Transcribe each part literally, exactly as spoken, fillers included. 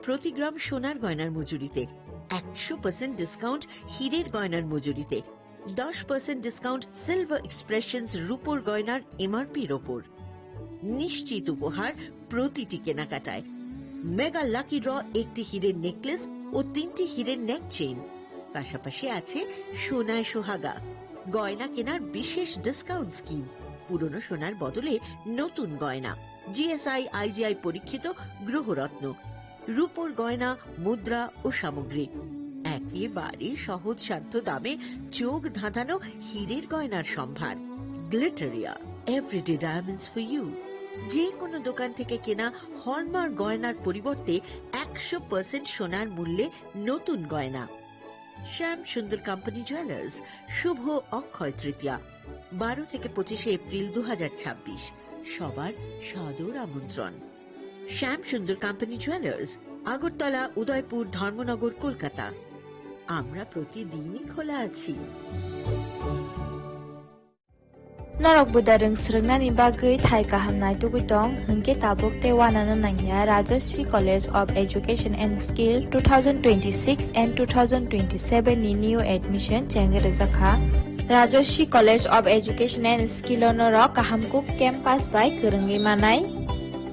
প্রতি গ্রাম সোনার গয়নার মজুরিতে, একশো পার্সেন্ট ডিসকাউন্ট হীরের গয়নার মজুরিতে, দশ পার্সেন্ট ডিসকাউন্ট সিলভার এক্সপ্রেশনস রূপোর গয়নার এমআরপির ওপর। নিশ্চিত উপহার প্রতিটি কেনাকাটায়। মেগা লাকি ড্র, একটি হীরের নেকলেস ও তিনটি হীরের নেক চেইন, পাশাপাশি আছে সোনায় সোহাগা। গয়না কেনার বিশেষ ডিসকাউন্ট স্কিম, পুরনো সোনার বদলে নতুন গয়না, জিএসআই আইজিআই পরীক্ষিত গ্রহরত্ন, রূপোর গয়না, মুদ্রা ও সামগ্রী। একেবারে সহজ শান্ত দামে চোখ ধাঁধানো হীরের গয়নার সম্ভার। Glitteria, everyday diamonds for you. যে কোনো দোকান থেকে কেনা হলমার্ক গয়নার পরিবর্তে একশো পার্সেন্ট সোনার মূল্যে নতুন গয়না। শ্যাম সুন্দর কোম্পানি জুয়েলার্স, শুভ অক্ষয় তৃতীয়া, বারো থেকে পঁচিশে এপ্রিল দু হাজার ছাব্বিশ। সবার সাদর আমন্ত্রণ। শ্যাম সুন্দর কোম্পানি জুয়েলার্স, আগরতলা, উদয়পুর, ধর্মনগর, কলকাতা। আমরা প্রতিদিনই খোলা আছি। Norok buda rwng swrwngnani bagwi thai kaham naitugwi tong, hwnkhe tabuk tei uanano nangya Rajashree College of Education and Skill two thousand twenty-six and two thousand twenty-seven ni new admission chengwi rwjakha. Rajashree College of Education and Skill o norok kaham kuk campus bai kwrwngwi manai.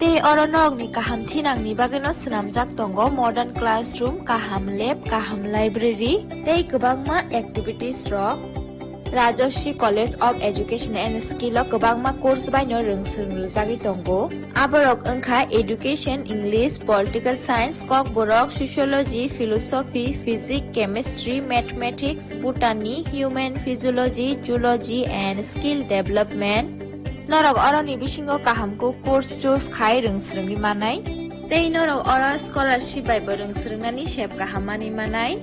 Tei oro norokni kaham thinangni bagwino swnamjak tongo modern classroom, kaham lab, kaham library tei kwbangma activities rok. Rajashree College of Education and Skill o kwbangma course baino rwng swrwng rwjagwi tongo. Aborok wngkha Education, English, Political Science, Kokborok, Sociology, Philosophy, Physics, Chemistry, Mathematics, Botany, Human Physiology, Zoology and Skill Development. Norok oroni bisingo kaham kuk course choose khai rwng swrwngwi manai. Tei norok oro scholarship bai bo rwng swrwngnani sep kaham manwi manai.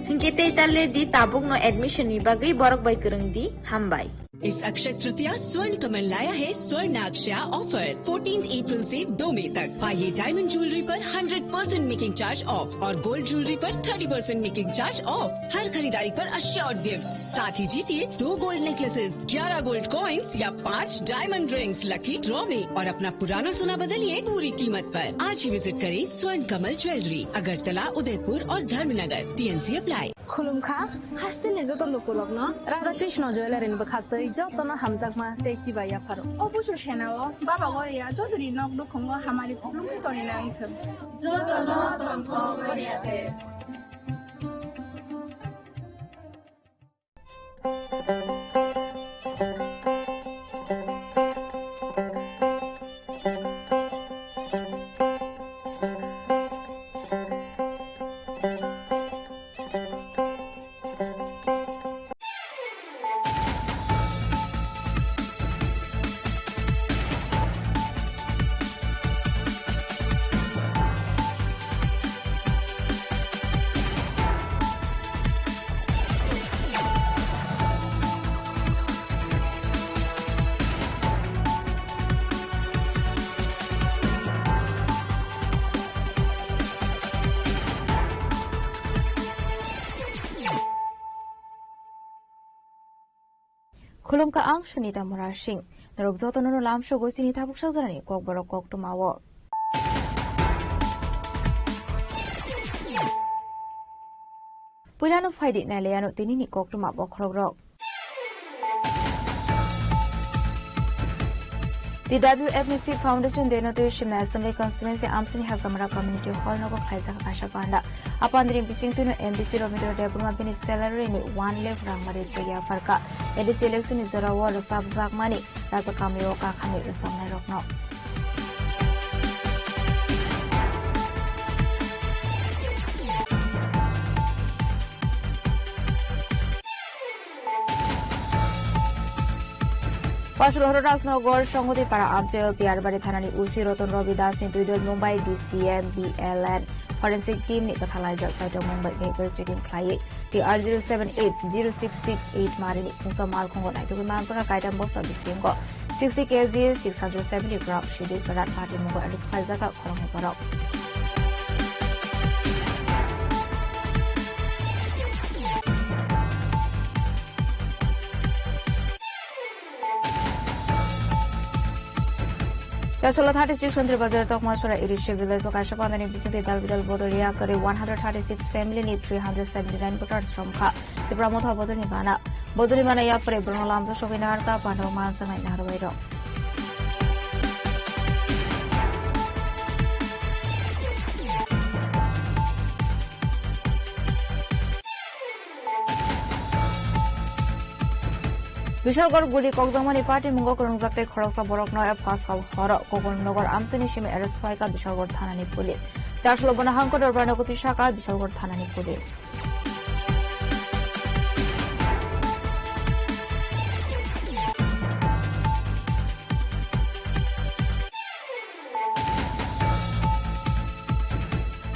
Hinkhe tei ta le di tabukno admission ni bagwi borok bai kwrwng di. Hambai. इस अक्षय तृतीया स्वर्ण कमल लाया है स्वर्ण अक्षया offer. Fourteen April से दो मई तक पाइए डायमंड ज्वेलरी पर hundred percent making charge off और गोल्ड ज्वेलरी पर thirty percent making charge off. हर खरीदारी पर अश्योर गिफ्ट, साथ ही जीतिए दो गोल्ड नेकलेसेस, ग्यारह गोल्ड कॉइंस या पाँच डायमंड रिंग्स लकी ड्रॉ में और अपना पुराना सोना बदलिए पूरी कीमत पर। आज ही विजिट करें स्वर्ण कमल ज्वेलरी, अगरतला, उदयपुर और Dharmanagar. TNC apply. Khulumkha, hasteni joto lukurokno Radha Krishna Jewellery ni bwkhaktwi jotono hamjakma tei chibai yapharo. O busur senao Baba Goria jotoni nok nukhungo hamari khulumwi tongwi nang thung. Jotono tongthok Goria de. Khulumkha ang Sunita Murasing. Norok jotono no lamsogo chini tabuk sajorani kokborok koktwmao. Puilano phaidi nailaiano tinini koktwma bokhorokrok. T W F ni Fifth Foundation Day no twi Shimla Assembly Constituency Amsini Hasamara Community Hall nogo khlaijak asha panda. Apandini bisingtwino M D C Rabindra Debbarma bini salary ni one lakh rang mari chaya pharkha. A D C election ni jorao rwchapjakmani rajakami o kakhani rwchapnairokno. Pachulhoro Rajnagar, Songhodipara Amchaio Biyarbari thanani O C Ratan Ravi Das ni twi dol Mumbai D C M B L N forensic team ni kwthalaijak kaitor Mumbai major checking khlaiwi T R zero seven eight zero six six eight marini khungsa malkhungo naitugwi manpura kaitam bosta bisingo sixty K G, six hundred seventy gram sidi kwrak pati mugo arrest khlaijak khoroknwi borok. Kasola thirty six Santri Bazar Tokma Sora Irisi Village o kaisa pandani bisingtwi dal bidal bodol ya kwrwi one hundred thirty six family ni three hundred seventy nine voters romkha. Tipra Motha bodolni bana. Bodolni bana ya kwrwi borokno lamjak sogwi naharkha, pandao manjaknai naharbairok. Bishalgarh guli kokjakmani patimungo kwrwngjak tei khoroksa borokno F Pascal horo Kokolnagar amchaini simi arrest khlaikha Bishalgarh thanani police. Charchlo bono hangko dorbarno kwtwi sakha Bishalgarh thanani police.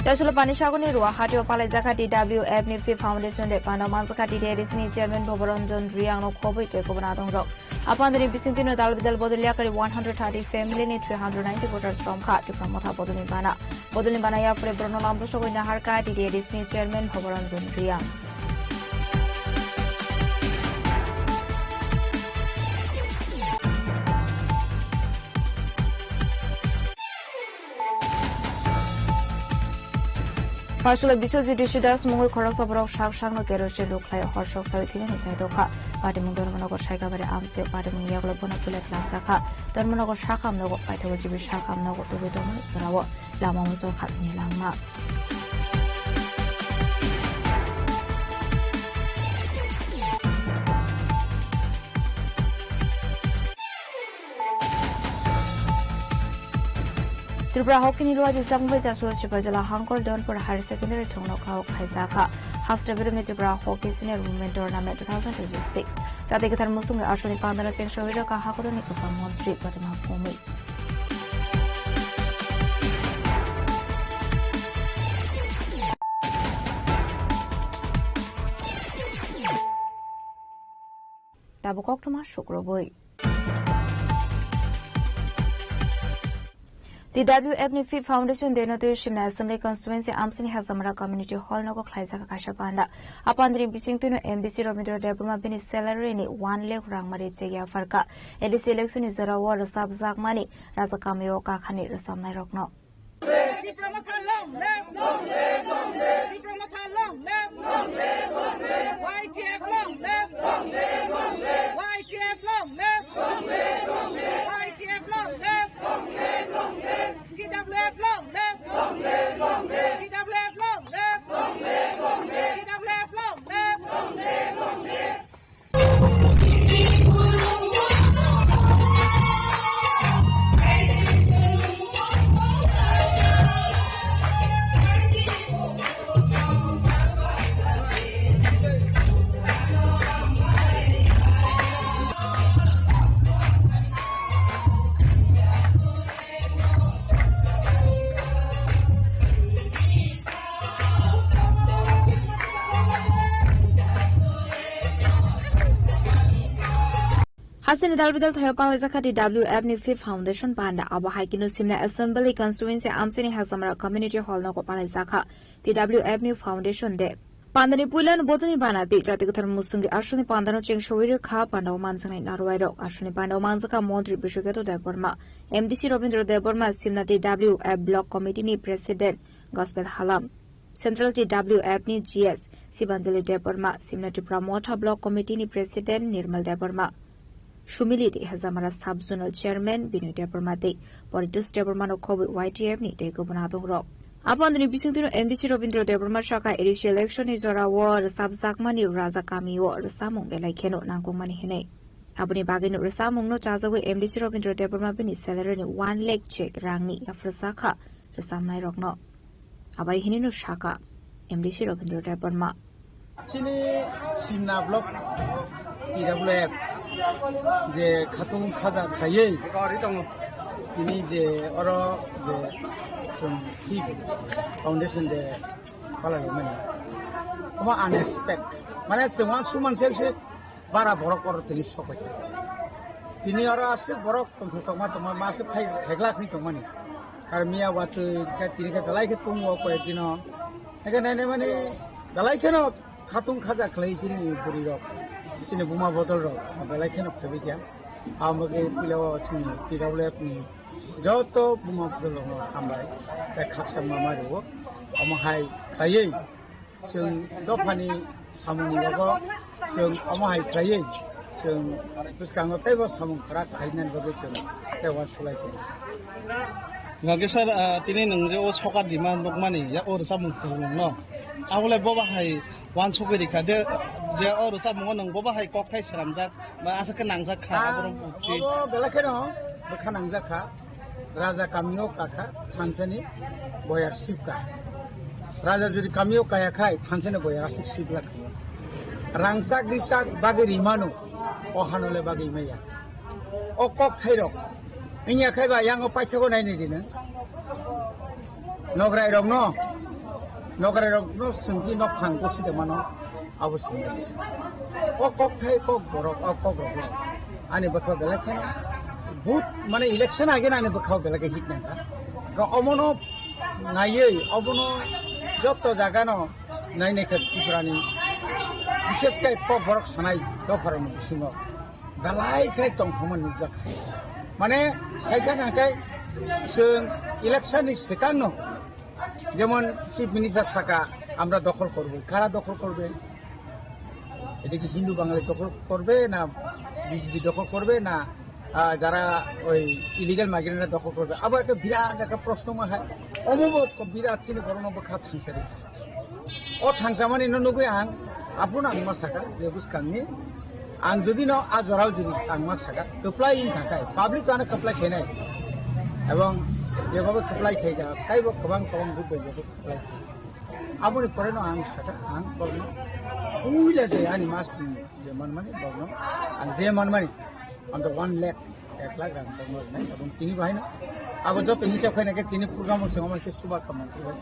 Tei chwla pani saguni Ruahati o palaijak kha T W F ni Fifth Foundation Day. Pano manjak kha T T A D C ni chairman Bhoboranjan Riyang no khobwi tei kubun adong rok. Apandani bisingtwi no dal bidal bodol ya kwrwi one hundred thirty family ni three hundred ninety voters romkha Tipra Motha bodolni bana. Bodolni bana ya pore borokno lamjak sogwi naharkha T T A D C ni chairman Bhoboranjan Riyang. Pasula Biswajit Rishi Das mungwi khoroksa borok sak sakno kerosene luk khlai horsok sawi thwinani chai tongkha. Patimung Dharmanagar Saikabari amchio patimung yagulo bono puila twlangjakha. Dharmanagar sakha amnogo paithago jibi sakha amnogo tubui tongmani jorao lama mujol khabini langma. Tripura hockey ni luaji chapmung bai Jashua Sipajala Hangkor Donpur Higher Secondary thungno khao khaijakha. Haste Beremni Tripura Hockey Senior Women Tournament two thousand twenty-six. Tati kwthar musungni aswkni pandano chengsa wirokha hakotorni kwcham montri Pratima Bhowmik. Tabuk koktwma sukrubwi. T W F ni Fifth Foundation Day no twi Simna Assembly Constituency amsini Hazamara Community Hall nogo khlaijak kaisa panda. A pandani bisingtwi no M D C Rabindra Debbarma bini salary ni one lakh rang mari chek yapharkha. A D C election ni jorao rwchapjakmani raja kamio kakhani rwchapnai rokno. Tipra Motha long live! Long live, long live! Tipra Motha long live! Long live, long live! Y T F long live! Long live, long live! Y T F long live! Long live, long live! Y T F long live! Long live, long live! T W F long live! Long live, long live! T W F long live! Long live, long live! T W F long live! Long live, long live! Hasteni dal bidal thaio palaijak kha T W F ni Fifth Foundation panda. Abo hai khe no Simna Assembly Constituency amchaini Hazamara Community Hall nogo palaijak kha T W F ni Foundation Day. Pandani puilano bodolni bana tei jati kwthar musungni aswkni pandano chengsawi rwkha pandao manjaknai narwai rok. Aswkni pandao manjakha Montri Biswaketu Debbarma, M D C Rabindra Debbarma, Simna T W F Block Committee ni President Gospel Halam, Central T W F ni G S Sibanjali Debbarma, Simna Tripura Motha Block Committee ni President Nirmal Debbarma, Sumili tei Hazamara Sub Zonal Chairman Binoy Debbarma tei Poritos Debbarma no khobwi Y T F ni tei kubun adong rok. Apandani bisingtwi no M D C Rabindra Debbarma sakha A D C election ni jorao rwchapjakmani Raja kamio rwchapmung belai kheno nangkukmani hinwi. Aboni bagwino rwchapmungno chajagwi M D C Rabindra Debbarma bini salary ni one lakh chek rangni yapharjakha rwchapnai rokno. Abai hinino sakha M D C Rabindra Debbarma. Chini Simna block T W F je khatung khaja khaiwi tini je oro je chwng Fifth Foundation Day palai mani. Omo unexpected. Mane chwng uansukman se se bara borok oro tini sopai. Tini oro aswk borok tongthok tongma tongma ma aswk phai-, phaiglak ni tongmani. Kar miya watwi khe tini khe belai khe tongo koi dino. Hake nai nai mani belai kheno khatung khaja khlai chini bwrwi rok, chini buma bodol rok belai kheno phaibai kha. Amo khe puila o chini T W F ni Joto buma bwrwirokno hambai tei khaksa ma mai rwo. Omo hai khlaiwi chwng dophani samungni logo chwng omo hai khlaiwi chwng bwskango teibo samung kwrak khlainani bagwi chwng tei uansuk lai tongo. Hwnkhe sir, ah, tini nwng je o sokat rima nukmani yak o rwchapmung phurungnokno, abole boba hai uansugwi rikha de, je o rwchapmungo nwng boba hai kokthai swnamjak ba aswk khe nangjak kha, ah, aborok butti. Obo belai kheno bwkha nangjak kha. Raja kamio kakha, thansani boyar sibkha. Raja jodi kamio kaya khai, thansani boyar aswk sibla kha. Rangchak richak bagwi rimano, o hanole bagwi maya. O kok thairok. Wngya khai ba yango paithago naini di nwng. Nograi rokno, nograi rokno swngwi nok thang ko sida mano. Abo swngwi. O kok thai kok borok, o kok rok. Ani bwkha belai kheno. But mane election age ani bwkha belai khe hit nangkha. Ga omono naiwi, obono joto jaga no nai nai kha Tripura ni. Bishes kai kok borok sanai dophar ni bisingo. Belai khai tongthokma nukjak. Mane, saikha nangkhai chwng election ni swkangno, jemon Chief Minister saka, "Amra dokhol korbe." Kara dokhol korbe? Eta ki Hindu Bangali dokhol korbe na B J P dokhol korbe na, ah, jara oi illegal migrant dokhol korbe? Abo ekta birat ekta proshno ma hai. Omo bo birat chini borokno bwkha thangsari. O thangsamani no nugwi ang, aphuru ang ma saka, je bwskangni, ang jodi no a jorao jodi ang ma saka, kwplai wngkha khe, public ano kwplai khainai, ebong jebobo kwplai khaijak, taibo kwbang kwbang group bai jebo kwplai khaijak. Aboni pore no ang saka, ang borno puila je ani mas ni je manmani borno, ang je manmani, on the one lakh. Ek lakh rang tongma rwnai, abong tini bahaino. Abo joto hisab khaina khe tini program o chwng omo khe chuba kha mantri bai.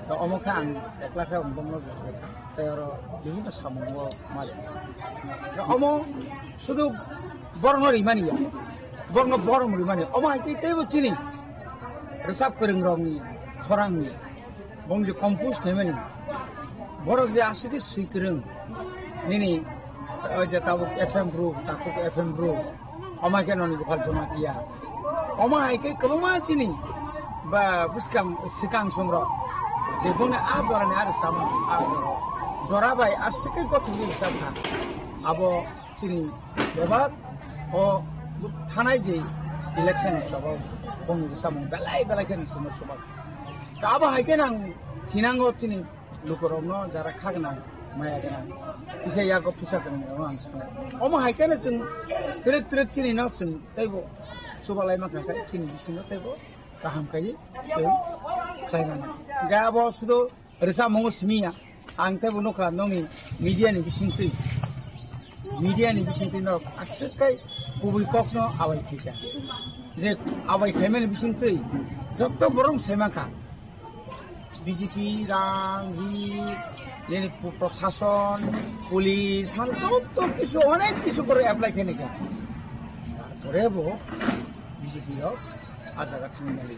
To omo khe ang ek lakh rang tongma rwnai kha. Tei oro bibhinno samung o mari. To omo sudu borno rimani ya. Borno borom rimani. Omo hai khe teibo chini rwchap kwrwng rokni khorangni. Bong je compose khaimani. Borok je aswk swi kwrwng. Nini, o je tabuk F M bro, tabuk F M bro. Omo hai khe noni bukhar Jamatia. Omo hai khe kwbangma chini ba bwskang swkang songrok. Je bongni a jorani a rwchapmani a jora. Jora bai aswk khe gothok ri rwchapkha. Abo chini bebak o thanai je election ni choba bongni rwchapmung belai belai khe nini chuma chuba. Ta abo hai khe nang thinango chini lukurokno jara kha gwnang, maya gwnang, kisa yago pusa gwnang rokno ang sanai. Omo hai khe no chwng twrwk twrwk chini no chwng teibo chuba lai mankha khe chini bisingo teibo kaham khai chwng khlai mano. Hwnkhe abo sudo rwchapmungo simi ya. Ang teibo nukha nokni media ni bisingtwi, media ni bisingtwi norok aswk kai kubui kokno abai khaijak. Je abai khaimani bisingtwi joto borok sai mankha, B J P, rang, hi, nini pu-, prosason, police, mane joto kisu, onek kisu borok apply khainai kha. Tarpore bo B J P rok a jaga thangmani.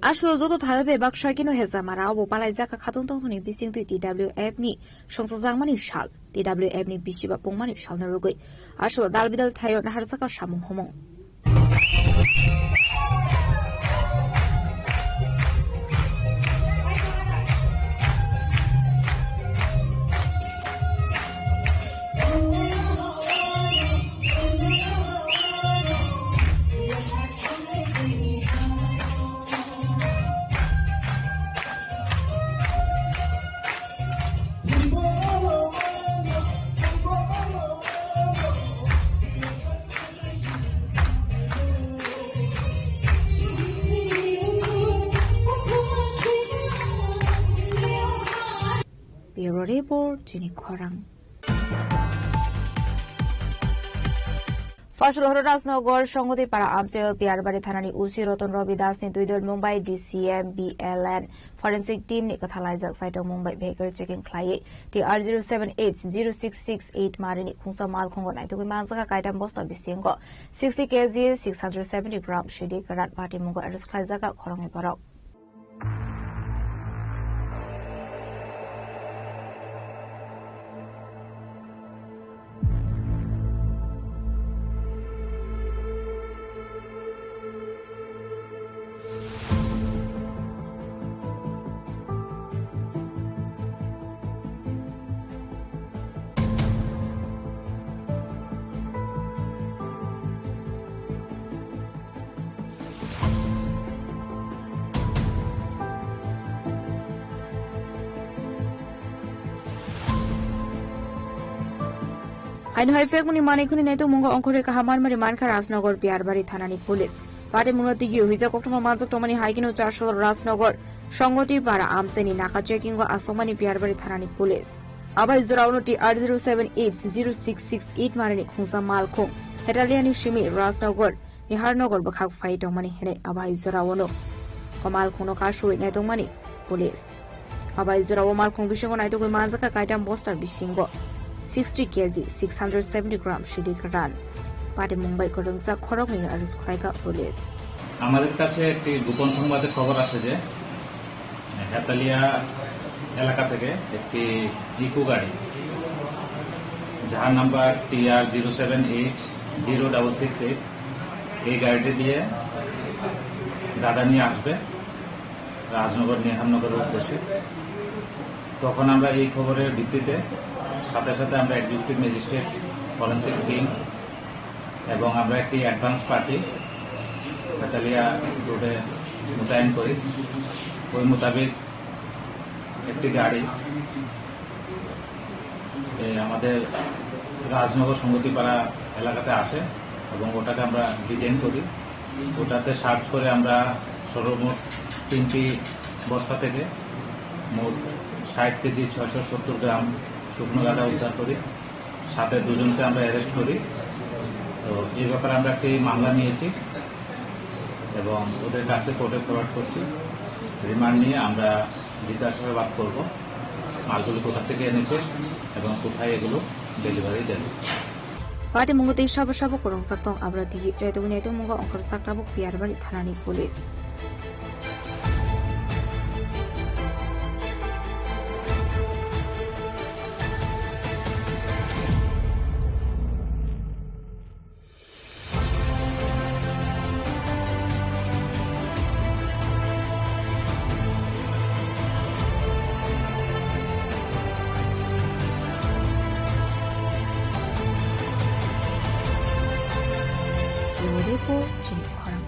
Aswk joto thaibai baksa kino hezamara obo palaijak kha khatungtongthokni bisingtwi T W F ni songchajakmani sal, T W F ni bisi ba pungmani salno rwgwi. Aswk dal bidal thaio naharjak kha samung humung. Bureau Report, Chini Khorang. Fashul Horo Rajnagar, Songoti Para Amchal, Piyarbari Thanani O C Roton Robi Das ni twi dol Mumbai D C M B L N Forensic Team ni kwthalaijak saitok Mumbai vehicle checking khlaiwi T R zero seven H zero six six eight mari ni khungsa malkhungo naitugwi manjak kaitam bosta bisingo sixty K G six hundred seventy gram sidi kwran party mungo arrest khlaijak khoroknwi borok. Haino hai phekmani manwi khwnwi naitok mungo ongkhorwi kaham manmari mankha Rajnagar Biyarbari thanani police. Patimungno tigi huijak koktwma manjak tongmani hai kheno Charshol Rajnagar Songoti Para amchaini naka checking o asokmani Biyarbari thanani police. Abai jorao no T R zero seven H zero six six eight manani khungsa malkhung Hetaliani simi Rajnagar Niharnagar bwkhak phai tongmani hinwi abai jorao no o malkhungno kasui naitokmani police. Abai jorao malkhung bisingo naitugwi manjakha kaitam bosta bisingo sixty K G, six hundred seventy gram sidi kwran. Patimung bai kwrwngjak khoroknwino arrest khwlaikha police. আমাদের কাছে একটি গোপন সংবাদে খবর আসে যে হেতালিয়া এলাকা থেকে একটি ইকো গাড়ি, যার number T R zero seven H zero double six eight, এই গাড়িটি দিয়ে গাদা নিয়ে আসবে রাজনগর নিহারনগরের উদ্দেশ্যে। তখন আমরা এই খবরের ভিত্তিতে সাথে সাথে আমরা এক্সিকিউটিভ ম্যাজিস্ট্রেট, ফরেন্সিক টিম এবং আমরা একটি অ্যাডভান্স পার্টি কাতালিয়া রোডে মোতায়েন করি। ওই মোতাবেক একটি গাড়ি, এ, আমাদের রাজনগর সঙ্গতিপাড়া এলাকাতে আসে এবং ওটাকে আমরা ডিটেইন করি। ওটাতে সার্চ করে আমরা সর্বমোট তিনটি বস্তা থেকে মোট ষাট কেজি ছয়শো সত্তর গ্রাম শুকনো গাঁজা উদ্ধার করি। সাথে দুজনকে আমরা অ্যারেস্ট করি। তো এই ব্যাপারে আমরা একটি মামলা নিয়েছি এবং ওদের কাছে কোর্টে ফরওয়ার্ড করছি। রিমান্ড নিয়ে আমরা জিজ্ঞাসাবাদ করব, মালগুলো কোথা থেকে এনেছে এবং কোথায় এগুলো ডেলিভারি দেবে। Patimung tei sabo sabo kwrwngjak tong, abra tigi chaitugwi naitugmungo ongkhorjak tabuk Biyarbari thanani police. Bureau Report, chini khorang.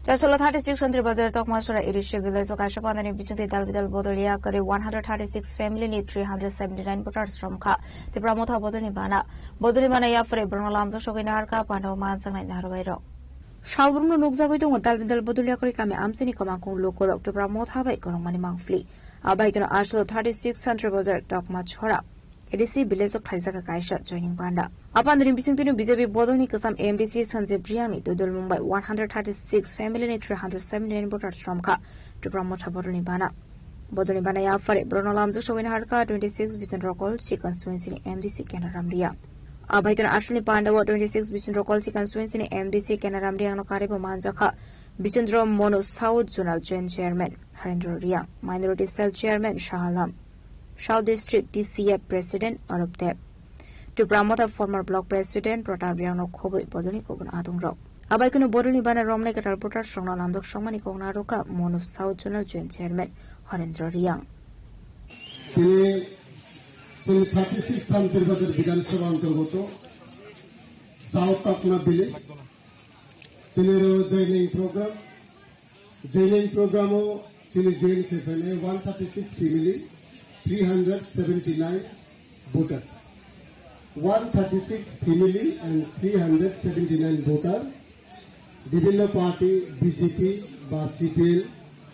Chasolo thirty six Santri Bazar Tokma Sora A D C village o kaisa pandani bisingtwi dal bidal bodol ya kwrwi one hundred thirty six family ni three hundred seventy nine voters romkha. Tipra Motha bodolni bana. Bodolni bana yaphre borokno lamjak sogwi naharkha panda o manjaknai naharbairok. Salbrumno nukjagwi tongo dal bidal bodol ya kwrwi kami amchini kwmangkung lukurok Tipra Motha bai kwrwngmani mangpli. Abai kheno asolo thirty six Santri Bazar Tokma Sora A D C village o khlaijak kaisa joining panda. Apandani bisingtwino B J P bodolni kwcham M D C Sanjib Riyangni dodol Mumbai one hundred thirty six family ni three hundred seventy nine voters romkha Tipra Motha bodolni bana. Bodolni bana yaphare borokno lamjak sogwini harkha twenty six Bichondro Kolsi constituency ni M D C Kenaram Riyang. Abai kheno asolni panda o twenty six Bichondro Kolsi constituency ni M D C Kenaram Riyangno karwi bo manjakha Bichondro Monu South Zonal Joint Chairman Harendra Riyang, Minority Cell Chairman Shahalam. South District T C F President Arup Deb, Tipra Motha former Block President Pratap Riyangno khobwi bodolni kubun adungrok. Abai kheno bodolni bana romnai kwtal votersrokno lamjak songmani kok narwkha Monu South Zonal Joint Chairman Harendra Riyang. Tini chini thirty six Santir Bazar Bidhan Sabha antargoto South Tokma Village, tini ro joining program, Joining program o chini join khe phainai one thirty six family, three hundred seventy nine voter. One thirty six family and three hundred seventy nine voter. Bibhinno party, B J P ba C P M,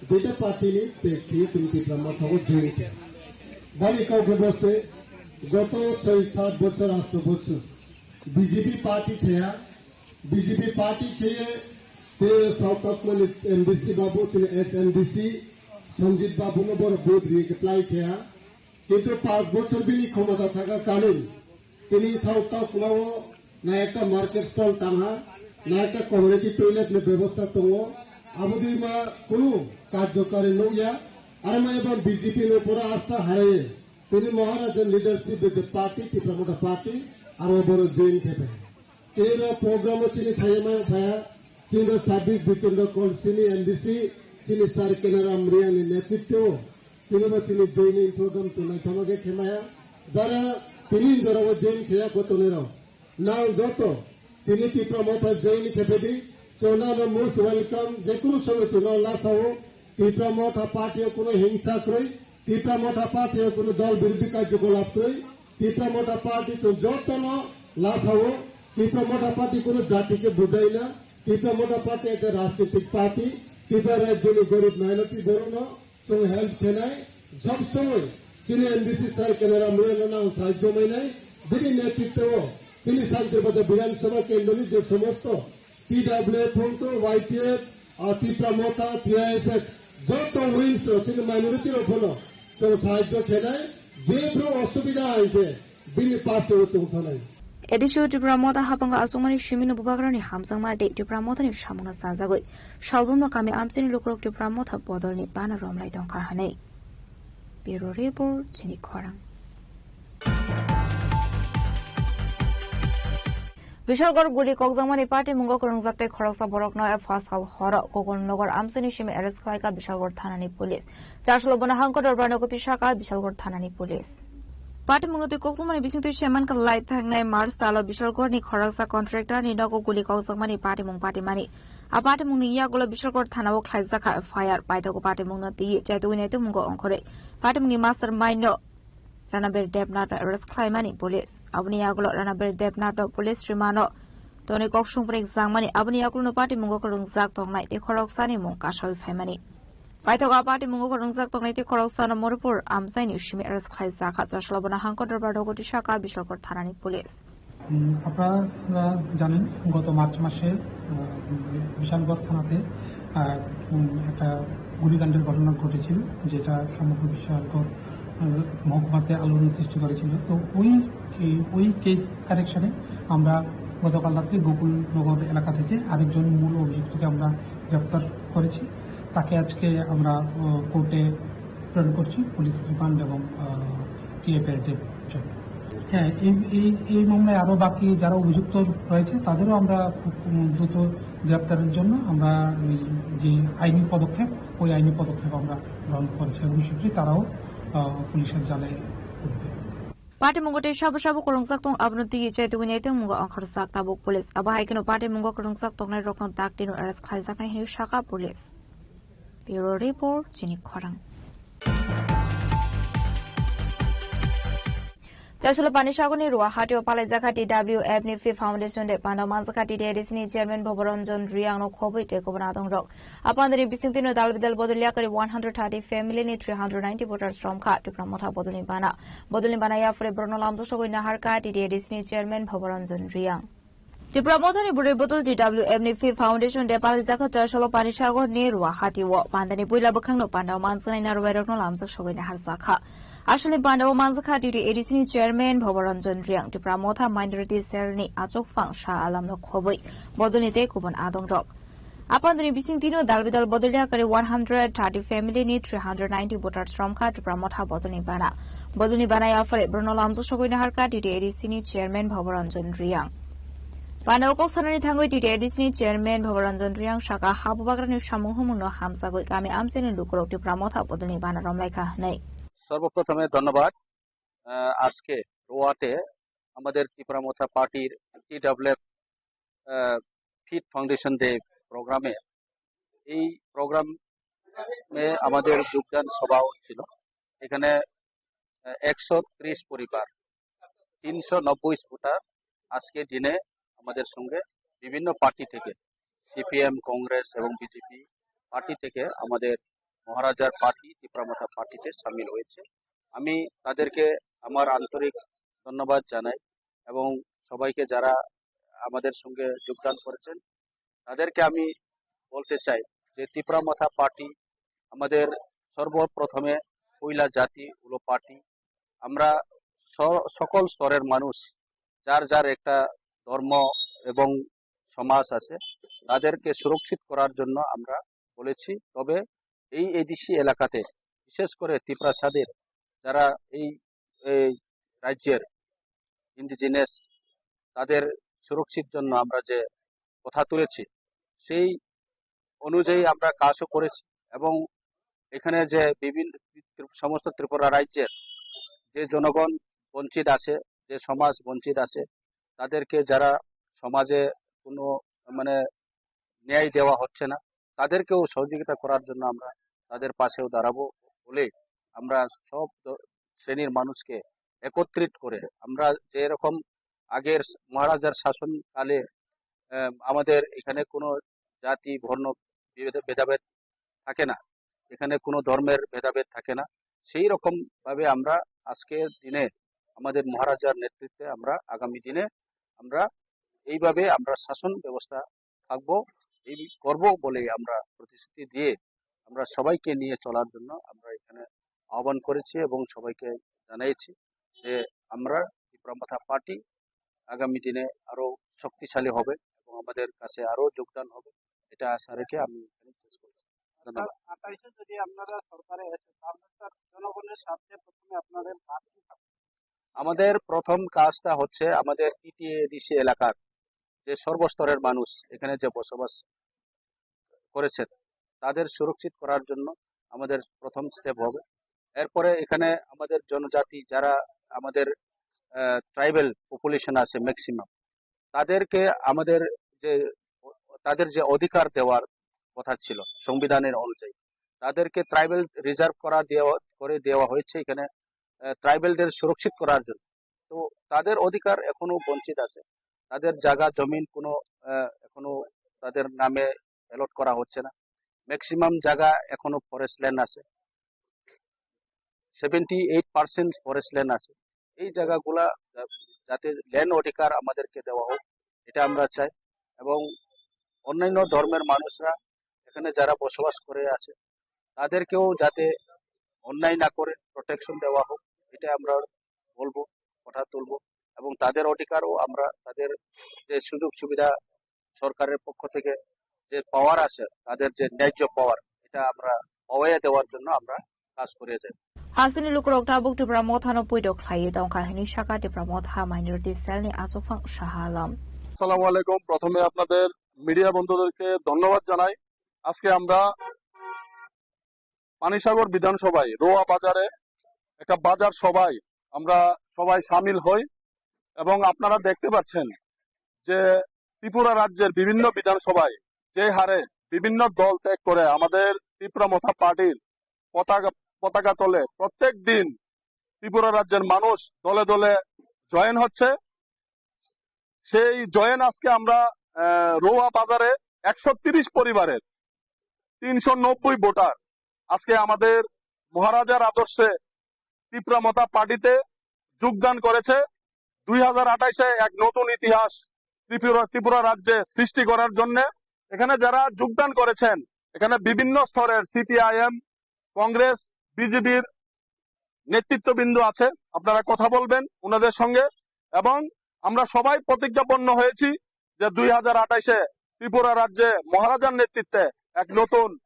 duita party ni tek khe chini Tipra Motha o join khe. Bani kok bo se goto soi sat bochor, asto bochor B J P party thaya, B J P party khe te South Tokmani M D C babu, chini S M D C Sanjit babu no borok vote ri khe plai khe ha. Kintu panch bochor bini khomota thaka kalin tini South Tokma o na ekta market stall tang ha, na ekta community toilet ni bebosta tongo. Abo dui ma kunu karjokari nukya. Aro ma ebong B J P no pura asta haraye. Tini Maharaja leadership de party, Tipra Motha party, aro boro join khe phainai. Tei ro program o chini phaiya mai phaiya, chini ro sabbish Bichondro Kolsini M D C, chini Sir Kenaram Riyani netritwo, chini bo chini joining program to naithoma khe khemaya, jara tini jora o join kheya kotonero. Nang joto tini Tipra Motha join khephedi, chonano most welcome, jekunu somoy chonano lasao, Tipra Motha party o kuno hingsa kwrwi, Tipra Motha Party o kuno dol birodhi karjokolap twi. Tipra Motha Party chwng jotono lasao. Tipra Motha Party kuno jati khe bujai na. Tipra Motha Party ekta rajnitik party. Tipra rajyoni gorib minority borokno chwng help khenai. Sob somoi chini M D C sir Kanaram Royal no ang sahajyo mainai. Bini netritwo chini Shanti Bata Bidhan Sabha kendroni je somosto T W F hwnkhe Y T F, ah, Tipra Motha, T I S F, joto wings rok, chini minority rok phano chwng sahajyo khenai, je bro osubida hai khe bini pase o chwng thanai. Edisho Tipra Motha hapang achukmani simi no bubagrani hamjakma tei Tipra Mothani samungno sajagwi salbumno kami amchaini lukurok Tipra Motha bodolni bana romlai tongkha hwnwi. Bureau Report, chini khorang. Bishalgarh guli kokjakmani patimungo kwrwngjak tei khoroksa borokno F sal horo Gokul Nagar amchaini simi arrest khlaikha Bishalgarh thanani police. Chaslo bono hangko dorbarno kwtwi saka Bishalgarh thanani police. Patimungno twi kokjakmani bisingtwi se mankha lai thangnai March talo Bishalgarhni khoroksa contractorni nogo guli kokjakmani patimung patimani. A patimungni yagulo Bishalgarh thanao khlaijakha F I R. Paithago patimungno twi chaitugwi naitukmungo ongkhorwi patimungni mastermind no Ranabir Debnath no arrest khlaimani police. Aboni yagulo Ranabir Debnath no police rimando tonwi kok sungprik jakmani, aboni yagulo no patimungo kwrwngjak tongnai tei khoroksani mung kasawi phaimani. Paithago a patimungo kwrwngjak tongnai tei khoroksano Moripur amchaini simi arrest khlaijakha. Chaslo bono hangko dorbar dogoti saka Bishalgarh thanani police. উম, আপনারা জানেন, গত মার্চ মাসে, আহ, বিশালগড় থানাতে, আহ, উম, একটা গুলিকাণ্ডের ঘটনা ঘটেছিল, যেটা সমগ্র বিশালগড়, আহ, মহকুমাতে আলোড়ন সৃষ্টি করেছিল। তো ওই, এই, ওই কেস কানেকশনে আমরা গতকাল রাত্রে গোকুলনগর এলাকা থেকে আরেকজন মূল অভিযুক্তকে আমরা গ্রেপ্তার করেছি। তাকে আজকে আমরা, আহ, কোর্টে প্রেরণ করছি পুলিশ রিমান্ড এবং, আহ, টিএফআইআর এর জন্য। হ্যাঁ, এই, এই, এই মামলায় আরো বাকি যারা অভিযুক্ত রয়েছে তাদেরও আমরা খুব, উম, দ্রুত গ্রেপ্তারের জন্য আমরা ওই যে আইনি পদক্ষেপ, ওই আইনি পদক্ষেপ আমরা গ্রহণ করেছি এবং শীঘ্রই তারাও, আহ, পুলিশের জালে উঠবে। Patimungo tei sabo sabo kwrwngjak tong abono twi chaitugwi naitukmungo ongkhorjak tabuk police. Abo hai kheno patimungo kwrwngjak tongnai rokno daktino arrest khlaijaknai hinwi saka police. Bureau Report, chini khorang. Chasolo Panisagorni Ruahati o palaijak kha T W F ni Fifth Foundation Day. Panda manjak kha T T A D C ni Chairman Bhoboranjan Reang no khobwi tei kubun adong rok. Apandani bisingtwi no dal bidal bodol yakari one hundred thirty family ni three hundred ninety voters romkha Tipra Motha bodolni bana. Bodolni bana yaphre borokno lamjak sogwi naharkha T T A D C ni Chairman Bhoboranjan Reang. Tipra Mothani bwrwi bodol T W F ni Fifth Foundation Day palijak kha Chasolo Panisagorni Ruahati o. Pandani puila bwkhakno pandao manjaknai narwai rokno lamjak sogwi naharjak kha. Aswlni pandao manjak kha T T A D C ni Chairman Bhoboranjan Reang, Tipra Motha Minority Cell ni achukphang Shah Alam no khobwi, bodolni tei kubun adong rok. Apandani bisingtwi no dal bidal bodol yakari one hundred thirty family ni three hundred ninety voters romkha Tipra Motha bodolni bana. Bodolni bana yaphre borokno lamjak sogwi naharkha T T A D C ni Chairman Bhoboranjan Reang. Bana o kok sanani thangwi T T A D C ni Chairman Bhoboranjan Reang saka ha bubagrani samung humung no hamjagwi kami amchaini lukurok Tipra Motha bodolni bana romlaikha hwnwi. সর্বপ্রথমে ধন্যবাদ। আহ, আজকে রোয়াতে আমাদের ত্রিপুরা মথা পার্টির টিডাব্লিউএফ, আহ, fifth foundation day প্রোগ্রামে, এই প্রোগ্রামে আমাদের যোগদান সভা হচ্ছিল। এখানে, আহ, একশো ত্রিশ পরিবার, তিনশো নব্বই ভোটার আজকে দিনে আমাদের সঙ্গে বিভিন্ন পার্টি থেকে, সিপিএম, কংগ্রেস এবং বিজেপি পার্টি থেকে আমাদের মহারাজার পার্টি, ত্রিপুরা মথা পার্টিতে সামিল হয়েছে। আমি তাদেরকে আমার আন্তরিক ধন্যবাদ জানাই এবং সবাইকে যারা আমাদের সঙ্গে যোগদান করেছেন, তাদেরকে আমি বলতে চাই যে ত্রিপুরা মথা পার্টি আমাদের সর্বপ্রথমে পয়লা জাতি হলো পার্টি। আমরা স-, সকল স্তরের মানুষ, যার যার একটা ধর্ম এবং সমাজ আছে, তাদেরকে সুরক্ষিত করার জন্য আমরা বলেছি। তবে এই এডিসি এলাকাতে, বিশেষ করে তিপ্রাসাদের যারা এই, এই রাজ্যের ইন্ডিজিনাস, তাদের সুরক্ষিত জন্য আমরা যে কথা তুলেছি, সেই অনুযায়ী আমরা কাজও করেছি। এবং এখানে যে বিভিন্ন ত্রিপ-, সমস্ত ত্রিপুরা রাজ্যের যে জনগণ বঞ্চিত আছে, যে সমাজ বঞ্চিত আছে, তাদেরকে যারা সমাজে কোনো, মানে, ন্যায় দেওয়া হচ্ছে না, তাদেরকেও সহযোগিতা করার জন্য আমরা তাদের পাশেও দাঁড়াবো বলে আমরা সব দ-, শ্রেণীর মানুষকে একত্রিত করে আমরা যেরকম আগের মহারাজার শাসনকালে, আহ, আমাদের এখানে কোনো জাতি, বর্ণ ভেদা-, ভেদাভেদ থাকে না, এখানে কোনো ধর্মের ভেদাভেদ থাকে না। সেই রকম ভাবে আমরা আজকের দিনে আমাদের মহারাজার নেতৃত্বে আমরা আগামী দিনে আমরা এইভাবে আমরা শাসন ব্যবস্থা থাকবো, এই করব বলে আমরা প্রতিশ্রুতি দিয়ে আমরা সবাইকে নিয়ে চলার জন্য আমরা এখানে আহ্বান করেছি এবং সবাইকে জানিয়েছি যে আমরা ত্রিপুরা মথা পার্টি আগামী দিনে আরো শক্তিশালী হবে এবং আমাদের কাছে আরো যোগদান হবে, এটা আশা রেখে আমি এখানে শেষ করছি। ধন্যবাদ। আঠাইশে যদি আপনারা সরকারে এসে, তাহলে স্যার, জনগণের স্বার্থে প্রথমে আপনাদের কাজ কি থাকবে? আমাদের প্রথম কাজটা হচ্ছে আমাদের টিটিএডিসি এলাকার যে সর্বস্তরের মানুষ এখানে যে বসবাস করেছেন, তাদের সুরক্ষিত করার জন্য আমাদের প্রথম স্টেপ হবে। এরপরে এখানে আমাদের জনজাতি যারা আমাদের, আহ, ট্রাইবাল পপুলেশন আছে ম্যাক্সিমাম, তাদেরকে আমাদের যে, তাদের যে অধিকার দেওয়ার কথা ছিল সংবিধানের অনুযায়ী, তাদেরকে ট্রাইবাল রিজার্ভ করা দেওয়া, করে দেওয়া হয়েছে এখানে, আহ, ট্রাইবালদের সুরক্ষিত করার জন্য। তো তাদের অধিকার এখনো বঞ্চিত আছে, তাদের জায়গা জমিন কোনো, আহ, এখনো তাদের নামে অ্যালট করা হচ্ছে না। ম্যাক্সিমাম জায়গা এখনো ফরেস্ট ল্যান্ড আছে, seventy eight percent forest land আছে। এই জায়গাগুলা যা-, যাতে ল্যান্ড অধিকার আমাদেরকে দেওয়া হোক, এটা আমরা চাই। এবং অন্যান্য ধর্মের মানুষরা এখানে যারা বসবাস করে আছে, তাদেরকেও যাতে অন্যায় না করে প্রোটেকশন দেওয়া হোক, এটা আমরা বলবো, কথা তুলবো। এবং তাদের অধিকারও আমরা, তাদের যে সুযোগ সুবিধা সরকারের পক্ষ থেকে যে পাওয়ার আছে, তাদের যে ন্যায্য পাওয়ার, এটা আমরা পাওয়াইয়া দেওয়ার জন্য আমরা কাজ করে যাই। Hasteni lukurok tabuk Tipra Mothano poito khlaiwi tongkha hwnwi sakha Tipra Motha Minority Cell ni achukphang Shah Alam. আসসালামু আলাইকুম। প্রথমে আপনাদের মিডিয়া বন্ধুদেরকে ধন্যবাদ জানাই। আজকে আমরা পানিসাগর বিধানসভায় রোয়া বাজারে একটা বাজার সভায় আমরা সবাই সামিল হই এবং আপনারা দেখতে পাচ্ছেন যে ত্রিপুরা রাজ্যের বিভিন্ন বিধানসভায় যে হারে বিভিন্ন দল ত্যাগ করে আমাদের ত্রিপুরা মথা পার্টির পতাকা, পতাকা তলে প্রত্যেক দিন ত্রিপুরা রাজ্যের মানুষ দলে দলে জয়েন হচ্ছে। সেই জয়েন আজকে আমরা, আহ, রোয়া বাজারে একশো তিরিশ পরিবারের তিনশো নব্বই ভোটার আজকে আমাদের মহারাজার আদর্শে ত্রিপুরা মথা পার্টিতে যোগদান করেছে। দুই হাজার আঠাইশে এক নতুন ইতিহাস ত্রিপুরা, ত্রিপুরা রাজ্যে সৃষ্টি করার জন্য এখানে যারা যোগদান করেছেন, এখানে বিভিন্ন স্তরের সিপিআইএম, কংগ্রেস, বিজেপির নেতৃত্ববৃন্দ আছে, আপনারা কথা বলবেন ওনাদের সঙ্গে। এবং আমরা সবাই প্রতিজ্ঞাবদ্ধ হয়েছি যে দুই হাজার আঠাইশে ত্রিপুরা রাজ্যে মহারাজার নেতৃত্বে এক নতুন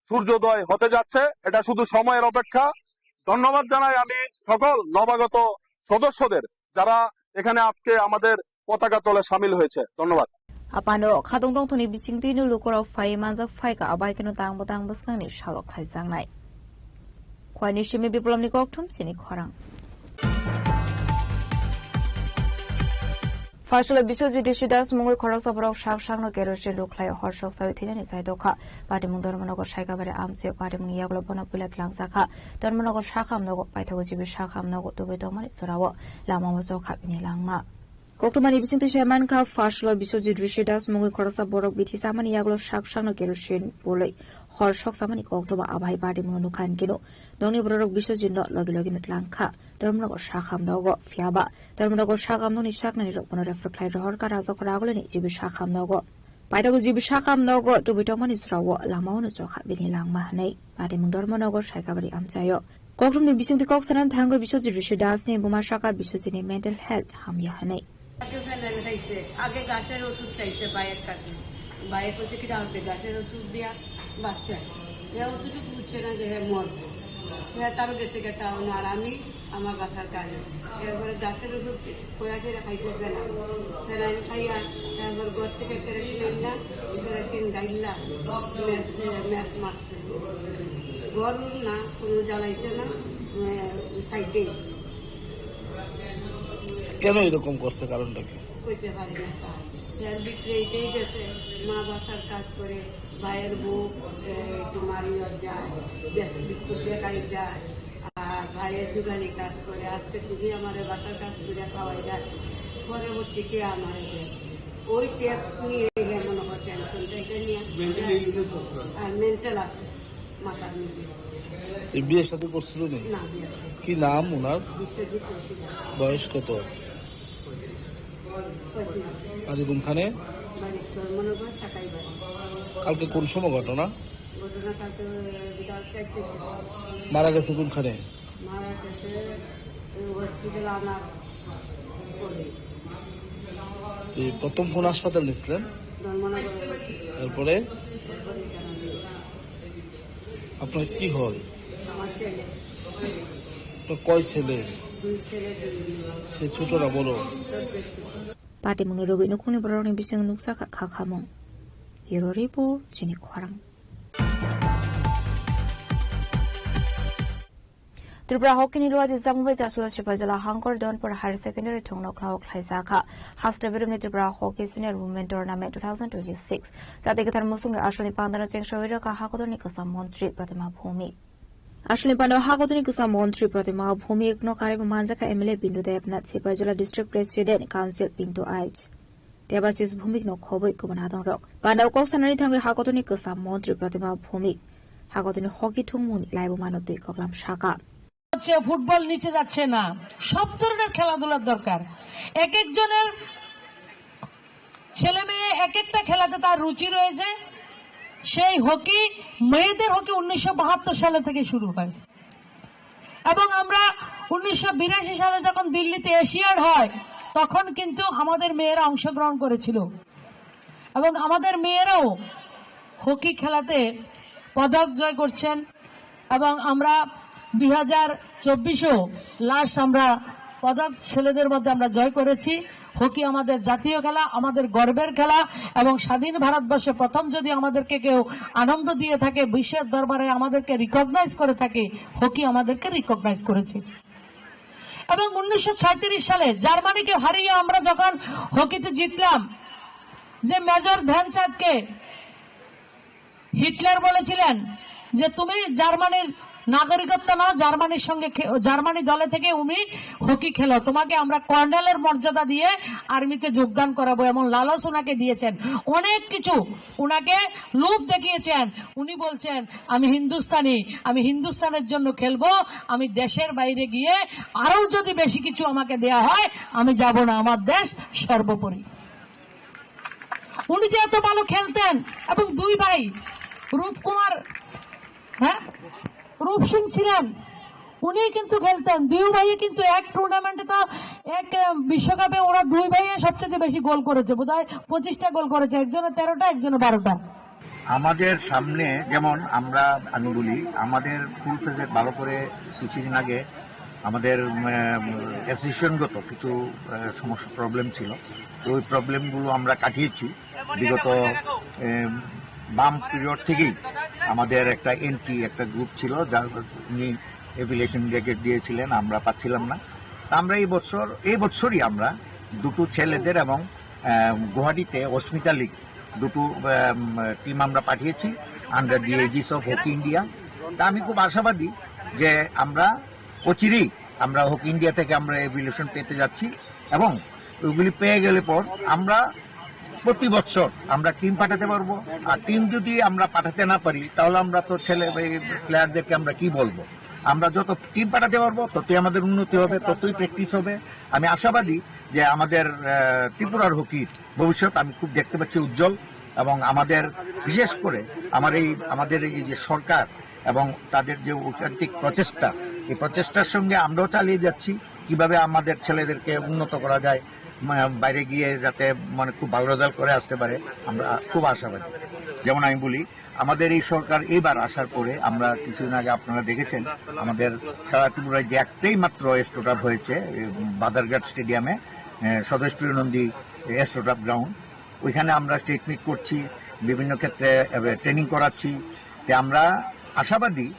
সূর্যোদয় হতে যাচ্ছে, এটা শুধু সময়ের অপেক্ষা। ধন্যবাদ জানাই আমি সকল নবাগত সদস্যদের, যারা এখানে আজকে আমাদের পতাকা তলে সামিল হয়েছে। ধন্যবাদ। Apano khatungtong thoni bisingtwi no lukurok phai manjak phaikha, abai kheno tangbo tang bwskangni salok khaijaknai. Khwani simi Biplobni kokthum chini khorang. Phaisalo Biswajit Rishi Das mungwi khoroksa borok sak sakno kerosene rwkhlai hor sok sawi thwinani chaitokha. Patimung Dharmanagar Saikabari amchio patimungni yagulo bono puila twlangjakha. Dharmanagar sakham nogo paithago jibi sakham nogo tubui tongmani jorao lama o chokha bini langma. Koktwmani bisingtwi sai mankha, Phaisalo Biswajit Rishi Das mungwi khoroksa borok bithi chamani yagulo sak sakno kerosene pulwi hor sok chamani koktwma abai patimungno nukha hinkhe no nokni bororok Biswajitno logi logino twlangkha Dharmanagar sakham nogo. Phiyaba Dharmanagar sakham nokni saknani rok bono refer khlai rohorkha Rajakhor agulini jibi sakham nogo. Paithago jibi sakham nogo tubui tongmani jorao lama o no chokha bini langma hinwi patimung Dharmanagar Saikabari amchaio. Koktwmni bisingtwi kok sanani thangwi Biswajit Rishi Das ni buma saka Biswajit ni mental health hamya hinwi. আগে ফেনাইল খাইছে, আগে গাছের ওষুধ চাইছে ভাইয়ের কাছে। ভাইয়ে কইছে, "কিতা হচ্ছে?" গাছের ওষুধ দিয়া বাচ্চা। এ অতটুকু বুঝছে না যে হে মরবো। হে তারও গেছে গেছে, আর আমি আমার বাসার কাজে। এরপরে গাছের ওষুধ কয়া ছেড়ে খাইছে ফেনাইল। ফেনাইল খাইয়া এরপর ঘর থেকে কেরোসিন আনলা, কেরোসিন ঢাইলা, ম্যাচ, ম্যাচ মারছে। গরম না, কোনো জ্বালাইছে না, আহ, সাইডে। কেন এরকম করছে, কারণটা কি? কইতে পারি না স্যার। এর ভিতরে এটাই গেছে, মা বাসার কাজ করে, ভাইয়ের বউ, এ, একটু মারিও যায়, বিস-, বিস্কুট বেকারি যায়। ভাইয়ের দোকানে কাজ করে, আজকে তুমি আমারে বাসার কাজ করে খাওয়াই দেয়, পরবর্তীতে আমারে দেয়। ওই ট্যাক্স নিয়ে এলে মনে হয় টেনশন, এটা নিয়ে মেন্টাল ইলনেস আছে। আর মেন্টাল আছে মাথার মধ্যে। তো বিয়ে শাদী করছিল নি? না, বিয়ে শাদী। কি নাম ওনার? বিশ্বজিৎ চৌধুরী। বয়স কত? পঁয়ত্রিশ। বাড়ি কোনখানে? বাড়ি চরমনগর, সাকাই বাড়ি। কালকে কোন সময় ঘটনা? ঘটনা কালকে বিকাল চারটের দিকে। মারা গেছে কোনখানে? মারা গেছে ওই হসপিটাল আনার পরে। তো প্রথম কোন হাসপাতাল নিছিলেন? ধর্মনগর হসপিটাল। তারপরে? তারপরে এখানে নিয়ে আপনার কি হয়? আমার ছেলে। তো কয় ছেলে? দুই ছেলে, দুই মেয়ে। সে ছোট না বড়? সব কিছু। Patimungni rwgwi nukhungni bororokni bisingo nukjakha kha khamung. Bureau Report, chini khorang. Tripura hockey ni luaji Jamui bai Jasuda Sipajala Hangkor Donpur Higher Secondary thungno khlao khlaijakha. Haste Berumni Tripura Hockey Senior Women Tournament two thousand twenty-six. Jati kwthar musungwi asolni pandano chengsawi rwkha hakotorni kwcham montri Pratima Bhumik. Asolni pandao hakotorni kwcham montri Pratima Bhumikno karwi manjakha M L A Bindu Debnath, Sipajala District President Council Bindu H. Debashis Bhumikno khobwi kubun adongrok. Pandao kok sanani thangwi hakotorni kwcham montri Pratima Bhumik hakotorni hockey thungmungni laibumano twi koklam saka. হচ্ছে ফুটবল নিচে যাচ্ছে না, সব ধরনের খেলাধুলার দরকার। এক একজনের ছেলে মেয়ে এক একটা খেলাতে তার রুচি রয়েছে। সেই হকি, মেয়েদের হকি উনিশশো বাহাত্তর সালে থেকে শুরু হয় এবং আমরা উনিশশো বিরাশি সালে যখন দিল্লিতে এশিয়াড হয়, তখন কিন্তু আমাদের মেয়েরা অংশগ্রহণ করেছিল এবং আমাদের মেয়েরাও হকি খেলাতে পদক জয় করছেন এবং আমরা দুই হাজার চব্বিশেও লাস্ট আমরা পদক ছেলেদের মধ্যে আমরা জয় করেছি। হকি আমাদের জাতীয় খেলা, আমাদের গর্বের খেলা এবং স্বাধীন ভারতবর্ষে প্রথম যদি আমাদেরকে কেউ আনন্দ দিয়ে থাকে, বিশ্বের দরবারে আমাদেরকে রিকগনাইজ করে থাকে, হকি আমাদেরকে রিকগনাইজ করেছে। এবং উনিশশো ছয়ত্রিশ সালে জার্মানিকে হারিয়ে আমরা যখন হকিতে জিতলাম, যে মেজর ধ্যানচাঁদকে হিটলার বলেছিলেন যে, "তুমি জার্মানির নাগরিকত্ব নাও, জার্মানির সঙ্গে খে-, জার্মানি দলে থেকে তুমি হকি খেলো, তোমাকে আমরা কর্নেলের মর্যাদা দিয়ে আর্মিতে যোগদান করাবো", এমন লালচ ওনাকে দিয়েছেন। অনেক কিছু ওনাকে লোভ দেখিয়েছেন। উনি বলছেন, "আমি হিন্দুস্তানি, আমি হিন্দুস্তানের জন্য খেলবো, আমি দেশের বাইরে গিয়ে আরো যদি বেশি কিছু আমাকে দেয়া হয়, আমি যাব না, আমার দেশ সর্বোপরি।" উনি যে এত ভালো খেলতেন এবং দুই ভাই রূপকুমার, হ্যাঁ, রূপ সিং ছিলেন, উনি কিন্তু খেলতেন। দুই ভাইয়ে কিন্তু এক টুর্নামেন্টে তো এক, আহ, বিশ্বকাপে ওরা দুই ভাইয়ে সবচেয়ে বেশি গোল করেছে, বোধহয় পঁচিশটা গোল করেছে, একজনে তেরোটা, একজনে বারোটা। আমাদের সামনে যেমন আমরা, আমি বলি, আমাদের ফুল ফেজে ভালো করে কিছুদিন আগে আমাদের, উম, অ্যাসোসিয়েশনগত কিছু, আহ, সমস্যা, প্রবলেম ছিল। তো ওই প্রবলেমগুলো আমরা কাটিয়েছি। বিগত, আহ, বাম পিরিয়ড থেকেই আমাদের একটা এন্টি একটা গ্রুপ ছিল, যার উনি অ্যাফিলিয়েশন রেখে দিয়েছিলেন, আমরা পাচ্ছিলাম না। তা আমরা এই বছর, এই বছরই আমরা দুটো ছেলেদের এবং, আহ, গুয়াহাটিতে অস্মিতা লিগ দুটো, আহ, টিম আমরা পাঠিয়েছি under the aegis of Hockey India। তা আমি খুব আশাবাদী যে আমরা অচিরেই আমরা হকি ইন্ডিয়া থেকে আমরা অ্যাফিলিয়েশন পেতে যাচ্ছি এবং ওইগুলি পেয়ে গেলে পর আমরা প্রতি বছর আমরা টিম পাঠাতে পারবো। আর টিম যদি আমরা পাঠাতে না পারি, তাহলে আমরা তো ছেলে, এই প্লেয়ারদেরকে আমরা কি বলবো? আমরা যত টিম পাঠাতে পারবো, ততই আমাদের উন্নতি হবে, ততই প্র্যাকটিস হবে। আমি আশাবাদী যে আমাদের, আহ, ত্রিপুরার হকির ভবিষ্যৎ আমি খুব দেখতে পাচ্ছি উজ্জ্বল, এবং আমাদের বিশেষ করে আমার এই, আমাদের এই যে সরকার এবং তাদের যে ঐকান্তিক প্রচেষ্টা, এই প্রচেষ্টার সঙ্গে আমরাও চালিয়ে যাচ্ছি, কিভাবে আমাদের ছেলেদেরকে উন্নত করা যায়, মা-, বাইরে গিয়ে যাতে মানে খুব ভালো রেজাল্ট করে আসতে পারে, আমরা খুব আশাবাদী। যেমন আমি বলি, আমাদের এই সরকার এইবার আসার পরে আমরা কিছুদিন আগে আপনারা দেখেছেন, আমাদের সারা ত্রিপুরায় যে একটাই মাত্র এস্টোটাফ হয়েছে, এই বাদারঘাট স্টেডিয়ামে, এ, স্বদেশ প্রিয় নন্দী এস্টোটাফ গ্রাউন্ড, ওইখানে আমরা স্টেট মিট করছি, বিভিন্ন ক্ষেত্রে, এ, ট্রেনিং করাচ্ছি। তে আমরা আশাবাদী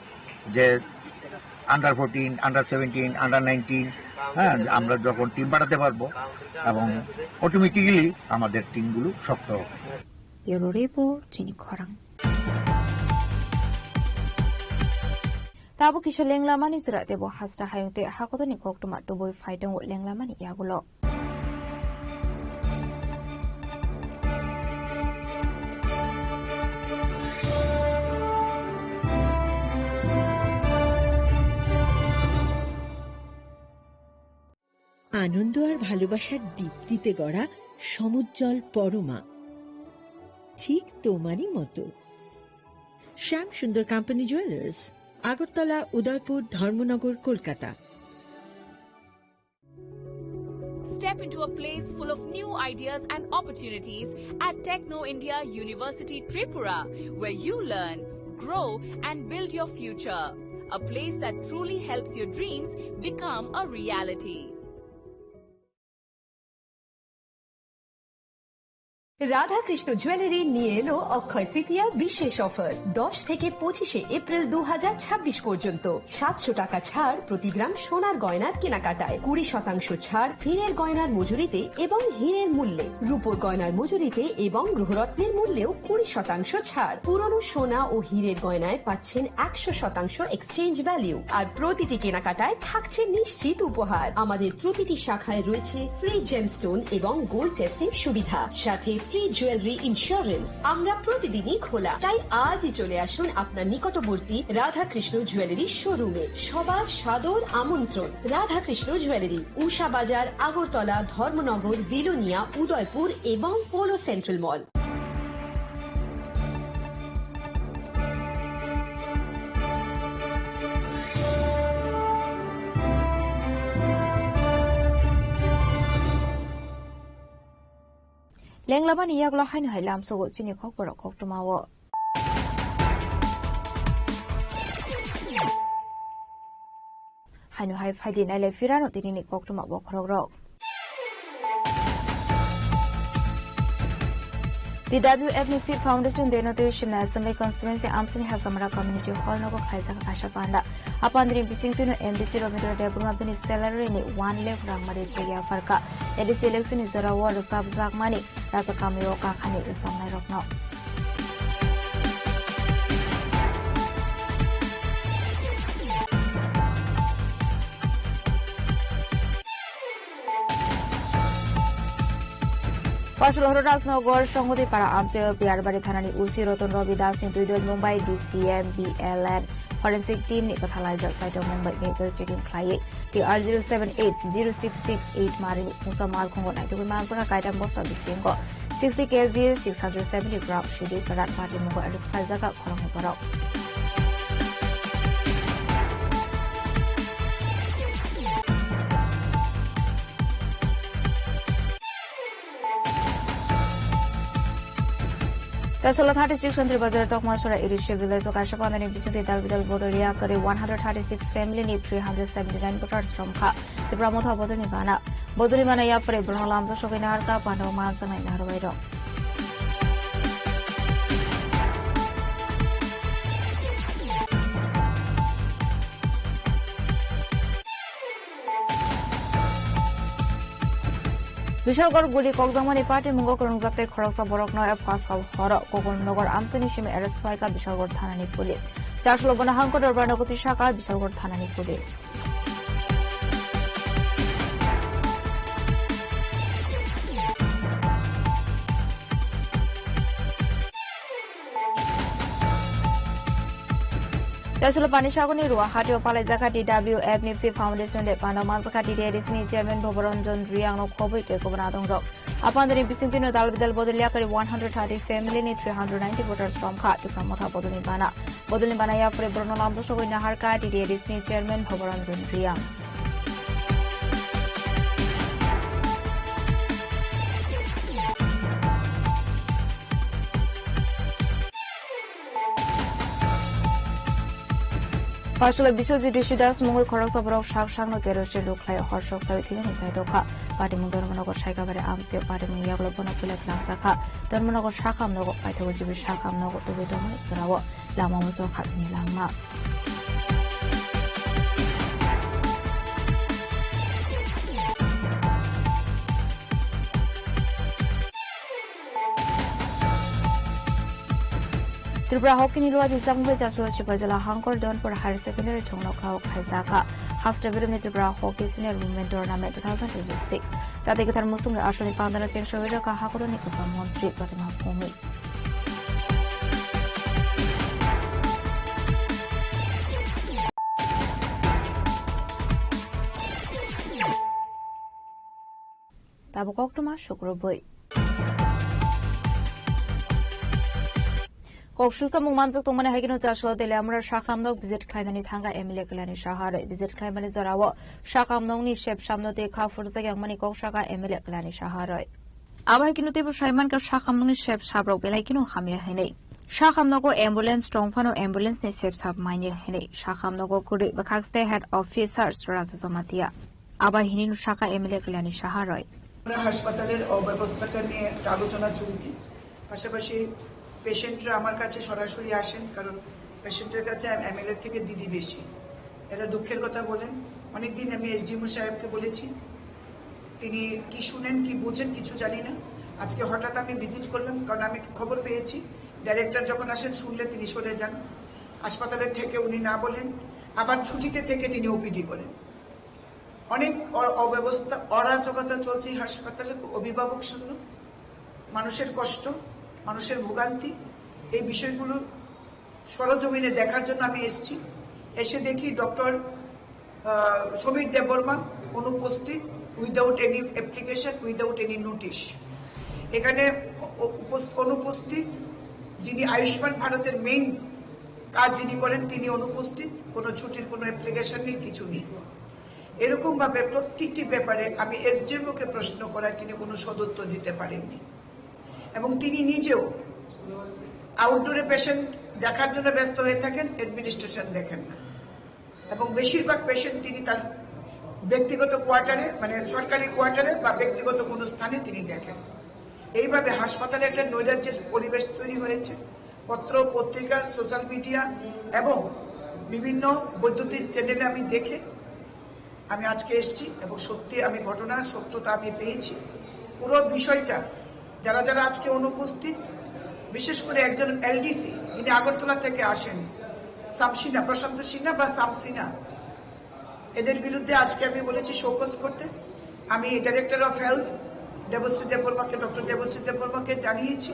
যে under fourteen, under seventeen, under nineteen, হ্যাঁ, আমরা যখন টিম পাঠাতে পারবো এবং অটোমেটিক্যালি আমাদের টিমগুলো শক্ত হবে। Bureau Report, Chini Khorang. Tabuk kisa lenglamani jora tebo hasta hayung tei hakotorni koktwma tubui phai tongo lenglamani yagulo. আনন্দ আর ভালোবাসার দীপ্তিতে গড়া সমুজ্জ্বল পরমা, ঠিক তোমারই মতো। শ্যাম সুন্দর কোম্পানি জুয়েলার্স, আগরতলা, উদয়পুর, ধর্মনগর, Kolkata. Step into a place full of new ideas and opportunities at Techno India University Tripura, where you learn, grow, and build your future. A place that truly helps your dreams become a reality. Radhakrishna jewellery নিয়ে এলো অক্ষয় তৃতীয়া বিশেষ অফার। দশ থেকে পঁচিশে এপ্রিল দু হাজার ছাব্বিশ পর্যন্ত সাতশো টাকা ছাড় প্রতি গ্রাম সোনার গয়নার কেনাকাটায়, কুড়ি শতাংশ ছাড় হীরের গয়নার মজুরিতে এবং হীরের মূল্যে, রূপোর গয়নার মজুরিতে এবং গ্রহরত্নের মূল্যেও কুড়ি শতাংশ ছাড়। পুরনো সোনা ও হীরের গয়নায় পাচ্ছেন একশো শতাংশ এক্সচেঞ্জ ভ্যালু, আর প্রতিটি কেনাকাটায় থাকছে নিশ্চিত উপহার। আমাদের প্রতিটি শাখায় রয়েছে ফ্রি জেমস্টোন এবং গোল্ড টেস্টিং সুবিধা, সাথে ফ্রি জুয়েলারি ইন্স্যুরেন্স। আমরা প্রতিদিনই খোলা, তাই আজই চলে আসুন আপনার নিকটবর্তী রাধাকৃষ্ণ জুয়েলারি শোরুমে। সবার সাদর আমন্ত্রণ। রাধাকৃষ্ণ জুয়েলারি, উষা বাজার, আগরতলা, ধর্মনগর, বিলোনিয়া, উদয়পুর এবং polo central mall. Lenglamani yagulo haino hai lamsogo chini khokborok koktwmao. Haino hai phaidi nailai phirano tinini koktwma bokhorokrok. T W F ni Fit Foundation Denotowi Shimla Assembly Constituency Amsini Hasamara Community Hall nogo khlaijak kaisa panda. A pandani bisingtwino M D C Rabindra Debbarma bini salary ni one lakh rang mari chaya pharkha. A D C election ni jorao rwchapjakmani Raja Kamio kakhani rwchapnairokno. Koisalhoro Rajnagar Songoti Para amchaio Biyarbari thanani O C Ratan Ravi Das ni twi dol Mumbai D C M B L N forensic team ni kwthalaijak site o Mumbai major checking khlaiwi T R zero seven eight zero six six eight marini phungsa malkhungo naitugwi manjak kaitam bosta bisingo sixty K G six hundred seventy gram sidi kwran patimungo arrest khlaijak khoroknwi borok. Chasolo thirty six Santri Bazar Tokmasora Irishil Village o kaisa pandani bisingtwi dal bidal bodol ya kwrwi one hundred thirty six family ni three hundred seventy nine voters romkha. Tipra Motha bodolni bana. Bodolni bana yapharwi borokno lamjak sogwi naharkha, pandao manjaknai naharbairok. Bishalgarh guli kokjakmani patimungo kwrwngjak tei khoroksa borokno F H horo Kokolnagar amchaini simi arrest khlaikha Bishalgarh thanani police. Chasolo bono hangko dorbarno kwtwi sakha Bishalgarh thanani police. Chasolo Panisagorni Ruahati o palaijak kha T W F ni Fit Foundation Day. Pano manjakha T T A D C ni chairman Bhoboranjan Riyang no khobwi tei kubun adongrok. A pandani bisingtwino dal bidal bodol yakarwi one hundred thirty family ni three hundred ninety voters romkha. Tipra Motha bodolni bana. Bodolni bana yapharwi borokno lamjak sogwi naharkha T T A D C ni chairman Bhoboranjan Riyang. Paisalo Biswajit Rishi Das mungwi khoroksa borok sak sakno kerosene rwkhlai horsok sawi thwimani chai tongkha. Patimung Dharmanagar Saikabari amchio patimung yagulo bono puila twlangjakha. Dharmanagar sakham nogo paithago jibi sakham nogo tubui tongmani jorao lama muchung habini langma. T Tripura hockey ni luwa bijak bai Jashua Sipaijala Hangkor Donpur Higher Secondary thongno khao khaijak kha. Haste birumni Tripura Hockey Senior Women Tournament two thousand twenty-six. Jate kwthar musung asoni pandana chengsa wira ka hakoroni kwcham montri Pratima Bhumi. Tabuk koktwma sukrubwi. Kok sulsa mung manjak tongmani hai kheno Chasla Teliamura sakamnok visit khlainani thangkha M L A Kalyani Saha Roy. Visit khlaimani jorao sakamnokni sep samno tei kha phurjak yangmani kok sakha M L A Kalyani Saha Roy. Abo hai kheno teibo saimankha sakamnokni sep saprok belai kheno hamya hinwi. Sakamnogo ambulance tongphano ambulance ni sep sap manya hinwi. Sakamnogo kwrwi bwkhakste head officers Raja Jamatia. Abo hinwi no sakha M L A Kalyani Saha Roy. আমরা হাসপাতালের অব্যবস্থাটা নিয়ে একটা আলোচনা চলছে। পাশাপাশি পেশেন্টরা আমার কাছে সরাসরি আসেন, কারণ পেশেন্টের কাছে এমএলএ থেকে দিদি বেশি। এটা দুঃখের কথা বলেন। অনেকদিন আমি এসডিএমও সাহেবকে বলেছি, তিনি কি শুনেন কি বুঝেন কিছু জানি না। আজকে হঠাৎ আমি ভিজিট করলাম, কারণ আমি খবর পেয়েছি ডাইরেক্টর যখন আসেন শুনলে তিনি সরে যান। হাসপাতালের থেকে উনি না বলেন, আবার ছুটিতে থেকে তিনি ওপিডি করেন। অনেক অ-, অব্যবস্থা, অরাজকতা চলছে এই হাসপাতালে, অভিভাবক শূন্য, মানুষের কষ্ট, মানুষের ভোগান্তি, এই বিষয়গুলো সরজমিনে দেখার জন্য আমি এসেছি। এসে দেখি ডক্টর, আহ, সমীর দেববর্মা অনুপস্থিত, without any application, without any notice. এখানে অ-, অ-, উপস-, অনুপস্থিত যিনি আয়ুষ্মান ভারতের মেইন কাজ যিনি করেন, তিনি অনুপস্থিত, কোনো ছুটির কোনো অ্যাপ্লিকেশন নেই, কিছু নেই। এরকম ভাবে প্রত্যেকটি ব্যাপারে আমি এসডিএমও কে প্রশ্ন করায় তিনি কোনো সদুত্তর দিতে পারেননি, এবং তিনি নিজেও আউটডোরে পেশেন্ট দেখার জন্য ব্যস্ত হয়ে থাকেন, অ্যাডমিনিস্ট্রেশন দেখেন না, এবং বেশিরভাগ পেশেন্ট তিনি তার ব্যক্তিগত কোয়ার্টারে, মানে সরকারি কোয়ার্টারে বা ব্যক্তিগত কোনো স্থানে তিনি দেখেন। এইভাবে হাসপাতালে একটা নৈরাজ্যের পরিবেশ তৈরি হয়েছে। পত্র, পত্রিকা, সোশ্যাল মিডিয়া এবং বিভিন্ন বৈদ্যুতিক চ্যানেলে আমি দেখে আমি আজকে এসেছি এবং সত্যি আমি ঘটনার সত্যতা আমি পেয়েছি। পুরো বিষয়টা যারা যারা আজকে অনুপস্থিত, বিশেষ করে একজন এলডিসি, যিনি আগরতলা থেকে আসেন, সাম সিনহা, প্রশান্ত সিনহা বা সাম সিনহা, এদের বিরুদ্ধে আজকে আমি বলেছি শোকজ করতে। আমি ডাইরেক্টর অফ হেলথ দেবশ্রী দেববর্মাকে, ডক্টর দেবশ্রী দেববর্মাকে জানিয়েছি,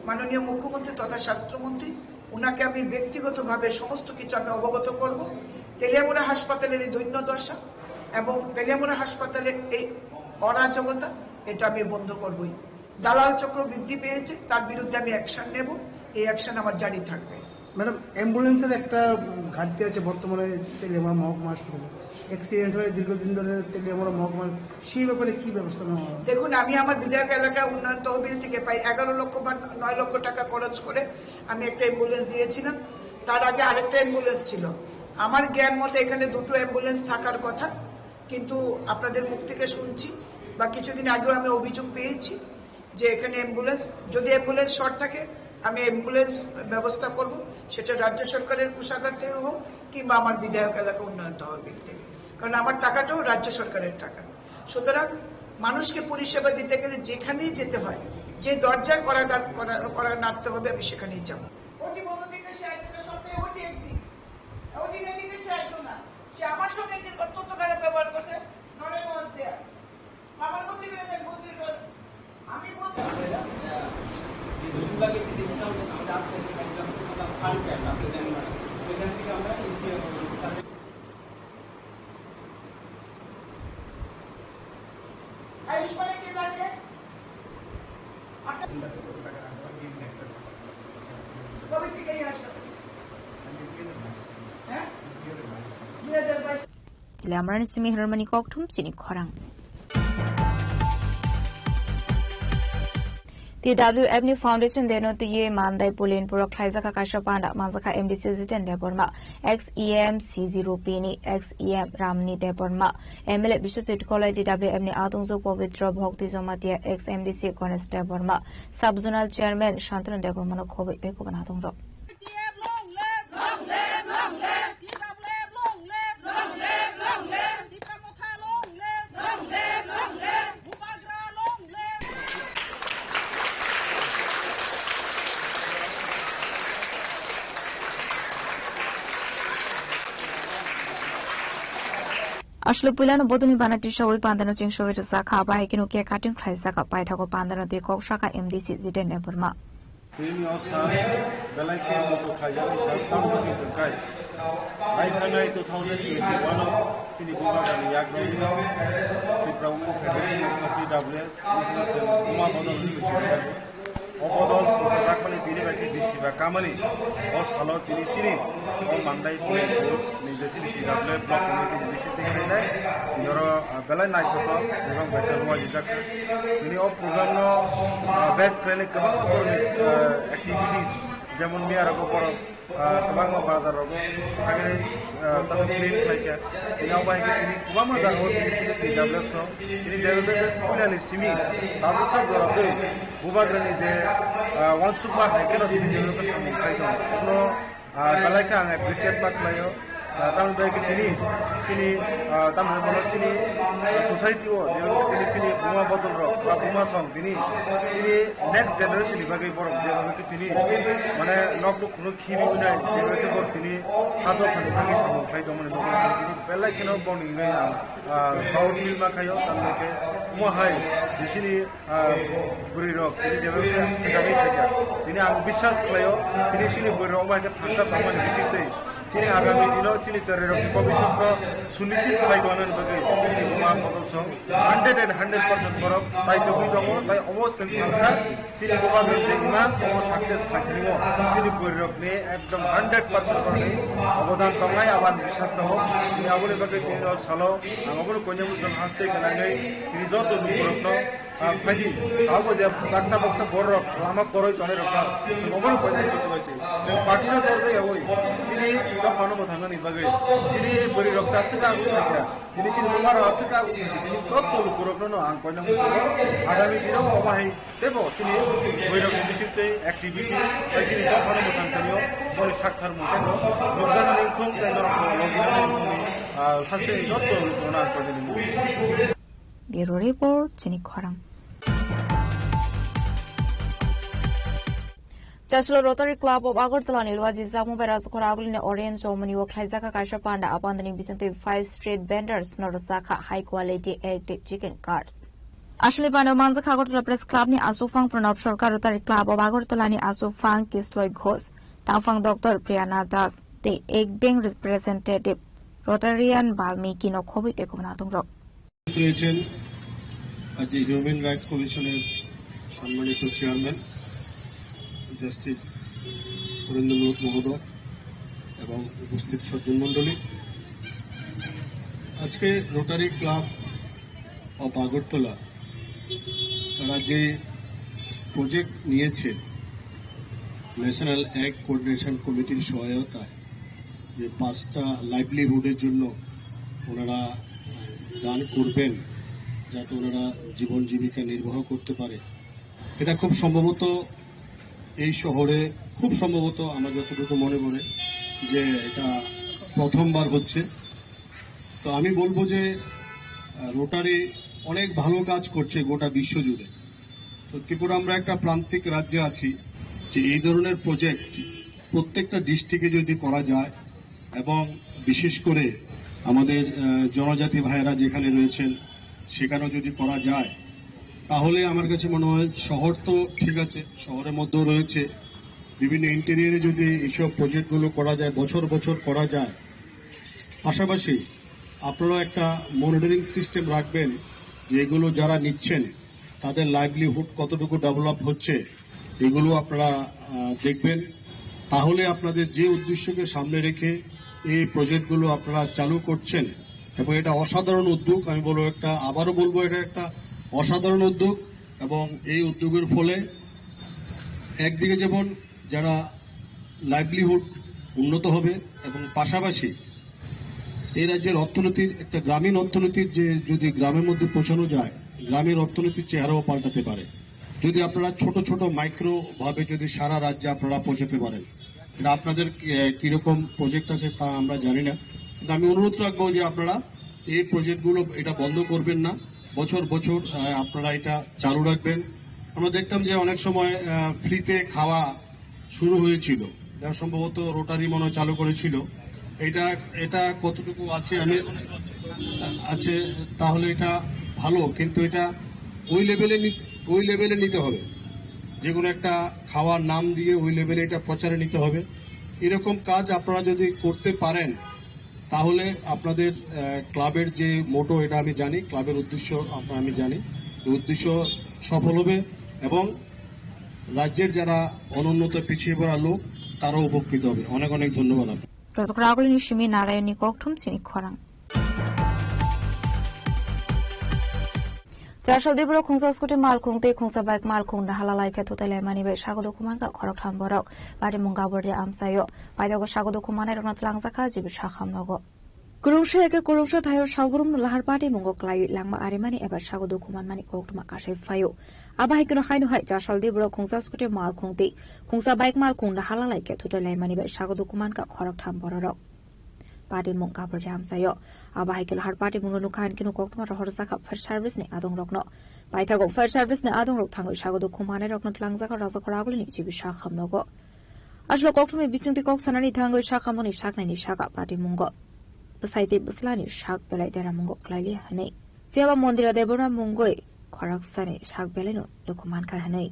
মাননীয় মুখ্যমন্ত্রী তথা স্বাস্থ্যমন্ত্রী, ওনাকে আমি ব্যক্তিগতভাবে সমস্ত কিছু আমি অবগত করব। তেলিয়ামুড়া হাসপাতালের এই দৈন্য দশা এবং তেলিয়ামুড়া হাসপাতালের এই অরাজকতা, এটা আমি বন্ধ করবই। দালাল চক্র বৃদ্ধি পেয়েছে, তার বিরুদ্ধে আমি অ্যাকশন নেব, এই অ্যাকশন আমার জারি থাকবে। ম্যাডাম, অ্যাম্বুলেন্সের একটা, উম, ঘাটতি আছে বর্তমানে তেলিয়ামুড়া মহকুমা হাসপাতালে। অ্যাক্সিডেন্ট হয়ে দীর্ঘদিন ধরে তেলিয়ামুড়া মহকুমার, সেই ব্যাপারে কি ব্যবস্থা নেওয়া হবে? দেখুন, আমি আমার বিধায়ক এলাকা উন্নয়ন তহবিল থেকে প্রায় এগারো লক্ষ বা নয় লক্ষ টাকা খরচ করে আমি একটা অ্যাম্বুলেন্স দিয়েছিলাম। তার আগে আরেকটা অ্যাম্বুলেন্স ছিল। আমার জ্ঞান মতে এখানে দুটো অ্যাম্বুলেন্স থাকার কথা, কিন্তু আপনাদের মুখ থেকে শুনছি বা কিছুদিন আগেও আমি অভিযোগ পেয়েছি যে এখানে অ্যাম্বুলেন্স, যদি অ্যাম্বুলেন্স শর্ট থাকে, আমি অ্যাম্বুলেন্স ব্যবস্থা করব, সেটা রাজ্য সরকারের কোষাগার থেকে হোক কিংবা আমার বিধায়ক এলাকা উন্নয়ন তহবিল থেকে, কারণ আমার টাকাটাও রাজ্য সরকারের টাকা। সুতরাং মানুষকে পরিষেবা দিতে গেলে যেখানেই যেতে হয়, যে দরজায় কড়া নাড়-, কড়া, কড়া নাড়তে হবে, আমি সেখানেই যাব। ওটি বন্ধ থেকে সে আসবে না, সপ্তাহে ওটি একদিন, ওদিন এদিকে সে আসবে না। সে আমার সঙ্গে একদিন অত্যন্ত খারাপ ব্যবহার করছে, নড়ে মজ দেয়া। আমার মধ্যে গেলে তার মন্ত্রী করে। আমি বলতে আয়ুষ্মানে কি জানে? কবে থেকে এই হাসপাতাল? হ্যাঁ? দুই হাজার বাইশ। Tili amrani simi hirmani kokthum chini khorang. T W F ni foundation day no twiwi mandai Pulinpuro khlaijak kha kaisa panda, manjak kha M D C Jiten Debbarma, ex E M C G Rupini, ex E M Ramni Debbarma, M L A Biswajit Kolai, T W F ni atungju Pabitra Bhakti Jamatia, ex M D C Ganesh Debbarma, sub zonal chairman Shantanu Debbarma no khobwi tei kubun atung rok. Aswk puilano bodolni bana tisawi pandano chengsawi rwjak kha, abo hai kheno cake cutting khlaijak kha. Paithago pandano twi kok sakha M D C Jiten Debbarma. Tini o sal belai khe muchuk khlaijak sal tamni hwnkhai. Bai thangnai two thousand twenty-one o chini Bubagrani yakrogwi Tipra Women Federation of T W F Buma bodol hwnwi swijak. O bodol swijak mani bini bai khe bisi ba kamani. O salo tini chini o mandai ni je chini T W F block committee ni bising twi khainai. Tini oro, ah, belai naithothok ebong belai ruajijak. Tini o program no, ah, base khlainai kwbangma borokni, ah, activities, jemon miya rogo borok, ah, kwbangma bazar rogo thangwi, ah, tamo clean khlaikha. Tini abo hai khe tini kwbangma jagao tini chini T W F song tini T W F puilani simi tabuksa jorabwi Bubagrani je, ah, uansukma hai kheno tini T W F samung khai tongo. Obono Ah, belai khe ang appreciate ma khlaio. Ah, tamoni bagwi khe tini, chini, ah, tamoni bono chini, ah, society o, jeba tini chini buma bodol rok, ba buma song tini, chini next generation ni bagwi borok jeba tini, mane nok nuk khunu khibi wnai, jeba khe borok tini hado khani thangwi samung khlai tongmani bagwi tini belai kheno boni wngwi ang, ah, proud feel ma khaio, tamoni khe omo hai je chini ah, bwrwi rok tini jeba swkangwi phaikha. Tini ang biswas khlaio, tini chini bwrwi rok bai khe thangsa tongmani bisingtwi chini agami dino chini chwrai rok bhobishyot no sunichit khlai tongna bagwi chini buma bodol song hundred and hundred percent borok tai tongwi tongo, tai obo chwng salsa chini buma rok je ima obo success khlai thwingo chini bwrwi rok ni ekdom hundred percent borok ni obodan tongnai abo ang biswas tongo. Tini aboni bagwi tini o salo ang obono koinai muchung haste khlainai tini joto lukurok no Ah, phaidi, abo je baksa baksa borok lama koroi tonai rok kha. Chwng obono koinai bisi bai se. Chwng party no torjak yawi. Chini dophano mwthangnani bagwi. Chini bwrwi rok chasika ang khaikha. Chini chini buma rok chasika ang khaikha. Chini joto lukurok no ang koinai muchungo. Agami dino omo hai tebo chini bwrwi rok ni bisingtwi activity, tei chini dophano mwthang thani o boni sakthar mwthang no nukjaknani wngthung tei norok logi nani wngthung ni, ah, haste ni joto lukurok no ang koinai muchungo. Bureau Report, chini khorang. Chaslo Rotary Club of Agartala ni luaji jakmung bai Rajkhor Agulini Orange Chowmani o khlaijak kha kaisa panda. A panda ni bisingtwi five street vendors no rwchak kha high quality egg chicken cards. Aswkni panda o manjak kha Agartala Press Club ni aswk phang Pranab Sarkar, Rotary Club of Agartala ni aswk phang Kisloi Ghosh, tangphang Doctor Priyana Das tei Egg Bank representative Rotarian Balmiki no khobwi tei khobwna tongrok. রয়েছেন আজকে human rights কমিশনের সম্মানিত chairman justice Harendranath মহোদয় এবং উপস্থিত সজ্জন মণ্ডলী। আজকে রোটারি ক্লাব অফ আগরতলা তারা যে প্রজেক্ট নিয়েছে ন্যাশনাল এগ কোঅর্ডিনেশন কমিটির সহায়তায় যে পাঁচটা লাইভলিহুডের জন্য ওনারা, আহ, দান করবেন, যাতে ওনারা জীবন জীবিকা নির্বাহ করতে পারে। এটা খুব সম্ভবত এই শহরে, খুব সম্ভবত আমার যতটুকু মনে পড়ে যে এটা প্রথমবার হচ্ছে। তো আমি বলবো যে, আহ, রোটারি অনেক ভালো কাজ করছে গোটা বিশ্বজুড়ে। তো ত্রিপুরা আমরা একটা প্রান্তিক রাজ্যে আছি, যে এই ধরনের প্রজেক্ট প্রত্যেকটা ডিস্ট্রিক্টে যদি করা যায় এবং বিশেষ করে আমাদের, আহ, জনজাতি ভাইয়েরা যেখানে রয়েছেন সেখানেও যদি করা যায়, তাহলে আমার কাছে মনে হয় শহর তো ঠিক আছে, শহরের মধ্যেও রয়েছে, বিভিন্ন ইন্টেরিয়রে যদি এইসব প্রজেক্টগুলো করা যায়, বছর বছর করা যায়, পাশাপাশি আপনারা একটা মনিটরিং সিস্টেম রাখবেন যে এগুলো যারা নিচ্ছেন তাদের লাইভলিহুড কতটুকু ডেভেলপ হচ্ছে, এগুলো আপনারা, আহ, দেখবেন। তাহলে আপনাদের যে উদ্দেশ্যকে সামনে রেখে এই প্রজেক্টগুলো আপনারা চালু করছেন, এবং এটা অসাধারণ উদ্যোগ, আমি বলবো একটা, আবারও বলবো, এটা একটা অসাধারণ উদ্যোগ। এবং এই উদ্যোগের ফলে একদিকে যেমন যারা লাইভলিহুড উন্নত হবে এবং পাশাপাশি এই রাজ্যের অর্থনীতির, একটা গ্রামীণ অর্থনীতির যে যদি গ্রামের মধ্যে পৌঁছানো যায়, গ্রামের অর্থনীতির চেহারাও পাল্টাতে পারে। যদি আপনারা ছোট ছোট মাইক্রো ভাবে যদি সারা রাজ্যে আপনারা পৌঁছাতে পারেন, এটা আপনাদের কি-, কিরকম প্রজেক্ট আছে তা আমরা জানি না, কিন্তু আমি অনুরোধ রাখবো যে আপনারা এই প্রজেক্টগুলো এটা বন্ধ করবেন না, বছর বছর, আহ, আপনারা এটা চালু রাখবেন। আমরা দেখতাম যে অনেক সময়, আহ, ফ্রিতে খাওয়া শুরু হয়েছিল, যা সম্ভবত রোটারি মনে হয় চালু করেছিল। এটা এটা কতটুকু আছে আমি আছে, তাহলে এটা ভালো, কিন্তু এটা ওই লেভেলে নিত- ওই লেভেলে নিতে হবে। যে কোনো একটা খাওয়ার নাম দিয়ে ওই লেভেলে এটা প্রচারে নিতে হবে। এরকম কাজ আপনারা যদি করতে পারেন, তাহলে আপনাদের আহ, ক্লাবের যে মোটো, এটা আমি জানি, ক্লাবের উদ্দেশ্য আপনার আমি জানি, এই উদ্দেশ্য সফল হবে এবং রাজ্যের যারা অনুন্নত, পিছিয়ে পড়া লোক, তারাও উপকৃত হবে। অনেক অনেক ধন্যবাদ আপনাকে। Rajak Ragulni simi Narayanni kokthum chini khorang. Charsaldi borok khungsa scooty malkhung tei khungsa bike malkhung nahala lai khe thutai laimani bai sago dukhu mankha khoroktham borok. Patimung Gabordi amchaio. Paithago sago dukhu manai rokno tlangjak kha G B Sakham nogo. Kwrwngsa eke kwrwngsa thaio salbrumno lahar patimungo klaiwi langma arimani eba sago dukhu manmani koktwma kasai phaio. Abo hai kheno haino hai Charsaldi borok khungsa scooty malkhung tei khungsa bike malkhung nahala lai khe thutai laimani bai sago dukhu mankha khoroktham bororok. Patimung Gabordi amchaio. Abo hai khe lahar patimungno nukha hinkhe koktwma rohorjak kha fire service ni adongrokno. Paithago fire service ni adongrok thangwi sago dukhu manai rokno tlangjak kha Rajak Ragulni G B Sakham nogo. Aswk koktwmani bisingtwi kok sanani thangwi sakhamoni saknaini saka patimungo bwsai tei bwslani sak belai deramungo klailia hwnwi. Phiyaba Mondira Debbarma mungwi khoroksani sak belaino dukhu mankha hwnwi.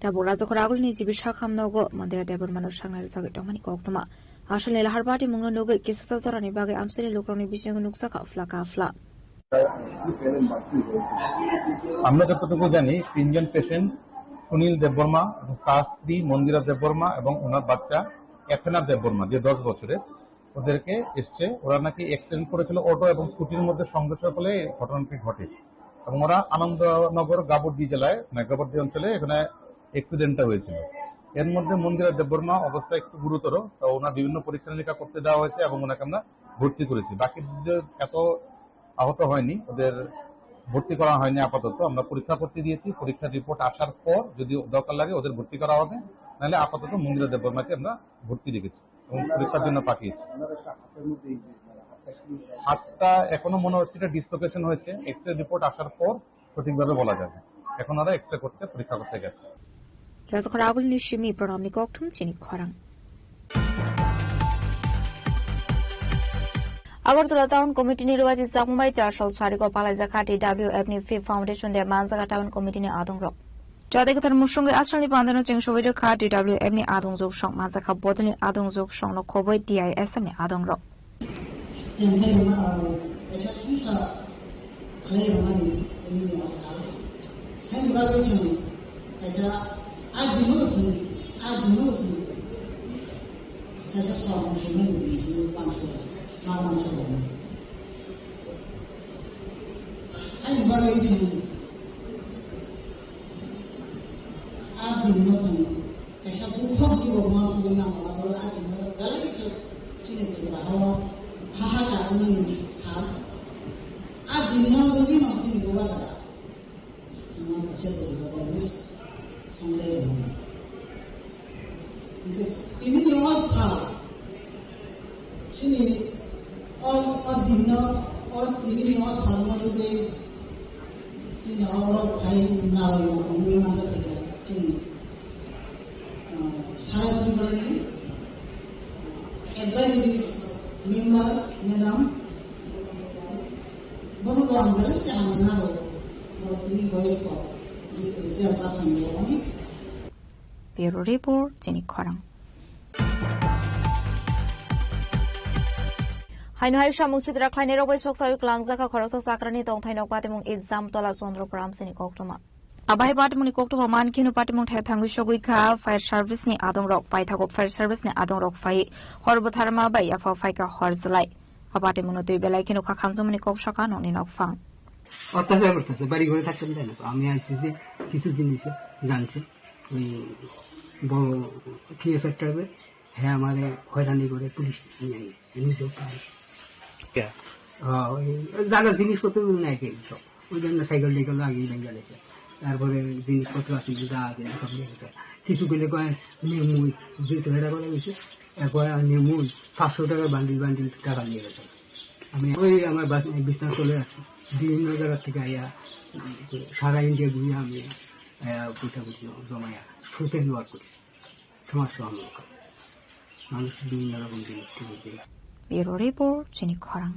Tabuk Rajak Ragulni G B Sakham nogo Mondira Debbarmano saknai rwjagwi tongmani koktwma. Asalni lahar patimungno nugwi kisasa jorani bagwi amchaini lukurokni bisingo nukjakha phla ka phla. আমরা যতটুকু জানি, তিনজন পেশেন্ট, সুনীল দেববর্মা এবং তার স্ত্রী মন্দিরা দেববর্মা এবং ওনার বাচ্চা এথেনা দেববর্মা, যে দশ বছরের, ওদেরকে এসছে। ওরা নাকি অ্যাক্সিডেন্ট করেছিল, অটো এবং স্কুটির মধ্যে সংঘর্ষের ফলে এই ঘটনাটি ঘটে। এবং ওরা আনন্দনগর গাবর্দি জেলায়, মানে গাবর্দি অঞ্চলে এখানে অ্যাক্সিডেন্টটা হয়েছিল। এর মধ্যে মন্দিরা দেববর্মা অবস্থা একটু গুরুতর, তো ওনার বিভিন্ন পরীক্ষা নিরীক্ষা করতে দেওয়া হয়েছে এবং ওনাকে আমরা ভর্তি করেছি। বাকি যে এত আহত হয়নি, ওদের ভর্তি করা হয়নি আপাতত। আমরা পরীক্ষা করতে দিয়েছি, পরীক্ষার রিপোর্ট আসার পর যদি দরকার লাগে ওদের ভর্তি করা হবে, নাহলে আপাতত মন্দিরা দেববর্মাকে আমরা ভর্তি রেখেছি এবং পরীক্ষার জন্য পাঠিয়েছি। হাতটা এখনো মনে হচ্ছে এটা ডিসলোকেশন হয়েছে, এক্সরে রিপোর্ট আসার পর সঠিকভাবে বলা যাবে। এখন ওরা এক্সরে করতে, পরীক্ষা করতে গেছে। Rajak Ragulni simi Pranamni kokthum chini khorang. Agartala Town Committee ni rwajak jakmung bai Charchal Sarigo palaijak kha T W F ni Fifth Foundation Day manjak kha Town Committee ni adongrok. Chadai kwthar musungwi asalni pandano cheng sogwi rwkha T W F ni adongjwk song manjak kha bodolni adongjwk songno khobwi T I S F ni adongrok. Cheng khe rwma, ah, kaisa songsa khlai rwmani tini ni bwsa. Haini bagwi chwng kaisa a dino chwng, a dino chwng kaisa song khlaimani tini panso ma panso rwmani. Haini bagwi chwng a dino chwng Kaisa bukhuk ni bo uansugwi nangmani abo a chini belai khe chini Tripura o haha karwi mani sal. A chini no rwgwi no chini bubagra chwngno kaisa Tripura o sanjai rwmani. Hwnkhe tini ni o sal Chini o, o dinno, o tini ni o salno rwgwi chini o borok phai narwkna tongwi manjak kha chini, ah, Sara Tripura ni advisory member madam, bono bo ang belai kaham naro, bo tini boyos ko, chairperson bo oni. Bureau Report, chini khorang. Haino hai samung sitra khlainai rok bai sok sawi klangjak kha khoroksa chakrani tongthai nok patimung Exam Tola Chandra Pramsini koktwma. Abo hai patimungni koktwma man kheno patimung thai thangwi sogwi kha fire service ni adong rok, paithago fire service ni adong rok phai hor bwtharma bai yapha phai kha hor jwlai. A patimungno twi belai kheno kha khamjakmani kok saka nokni nokphang. অত্যাচার করতেছে, বাড়ি ঘরে থাকতে দেয় না তো। আমি আইসি যে কিছু জিনিস জানছে, ওই বড় থিয়েটার টাইপের, হ্যাঁ, আমারে হয়রানি করে পুলিশ নিয়ে আইয়ে। আমি নিজেও পুলিশ। কে? হ্যাঁ, ওই জায়গা জিনিসপত্র নেয় কি সব। ওই জন্য সাইকেল টাইকেল আগেই ভেঙে গেছে। তারপরে জিনিসপত্র আছে, যা আছে, সব নিয়ে গেছে। কিছু গুলো কয়, নিয়ে মুই, যে ছেলেটা করে গেছে, এরপরে আমি মুই পাঁচশো টাকা বান্ডিল বান্ডিল টাকা নিয়ে গেছে। আমি ওই আমার বাস-, বিছনা চলে আসছি। বিভিন্ন জায়গা থেকে আইয়া, সারা ইন্ডিয়া ঘুরে আমি, আহ, পয়সা পয়সা জমাইয়া, সোশ্যাল ওয়ার্ক করি। সমাজ সেবা মূলক কাজ। মানুষ বিভিন্ন রকম জিনিস থেকে যে Bureau Report, chini khorang.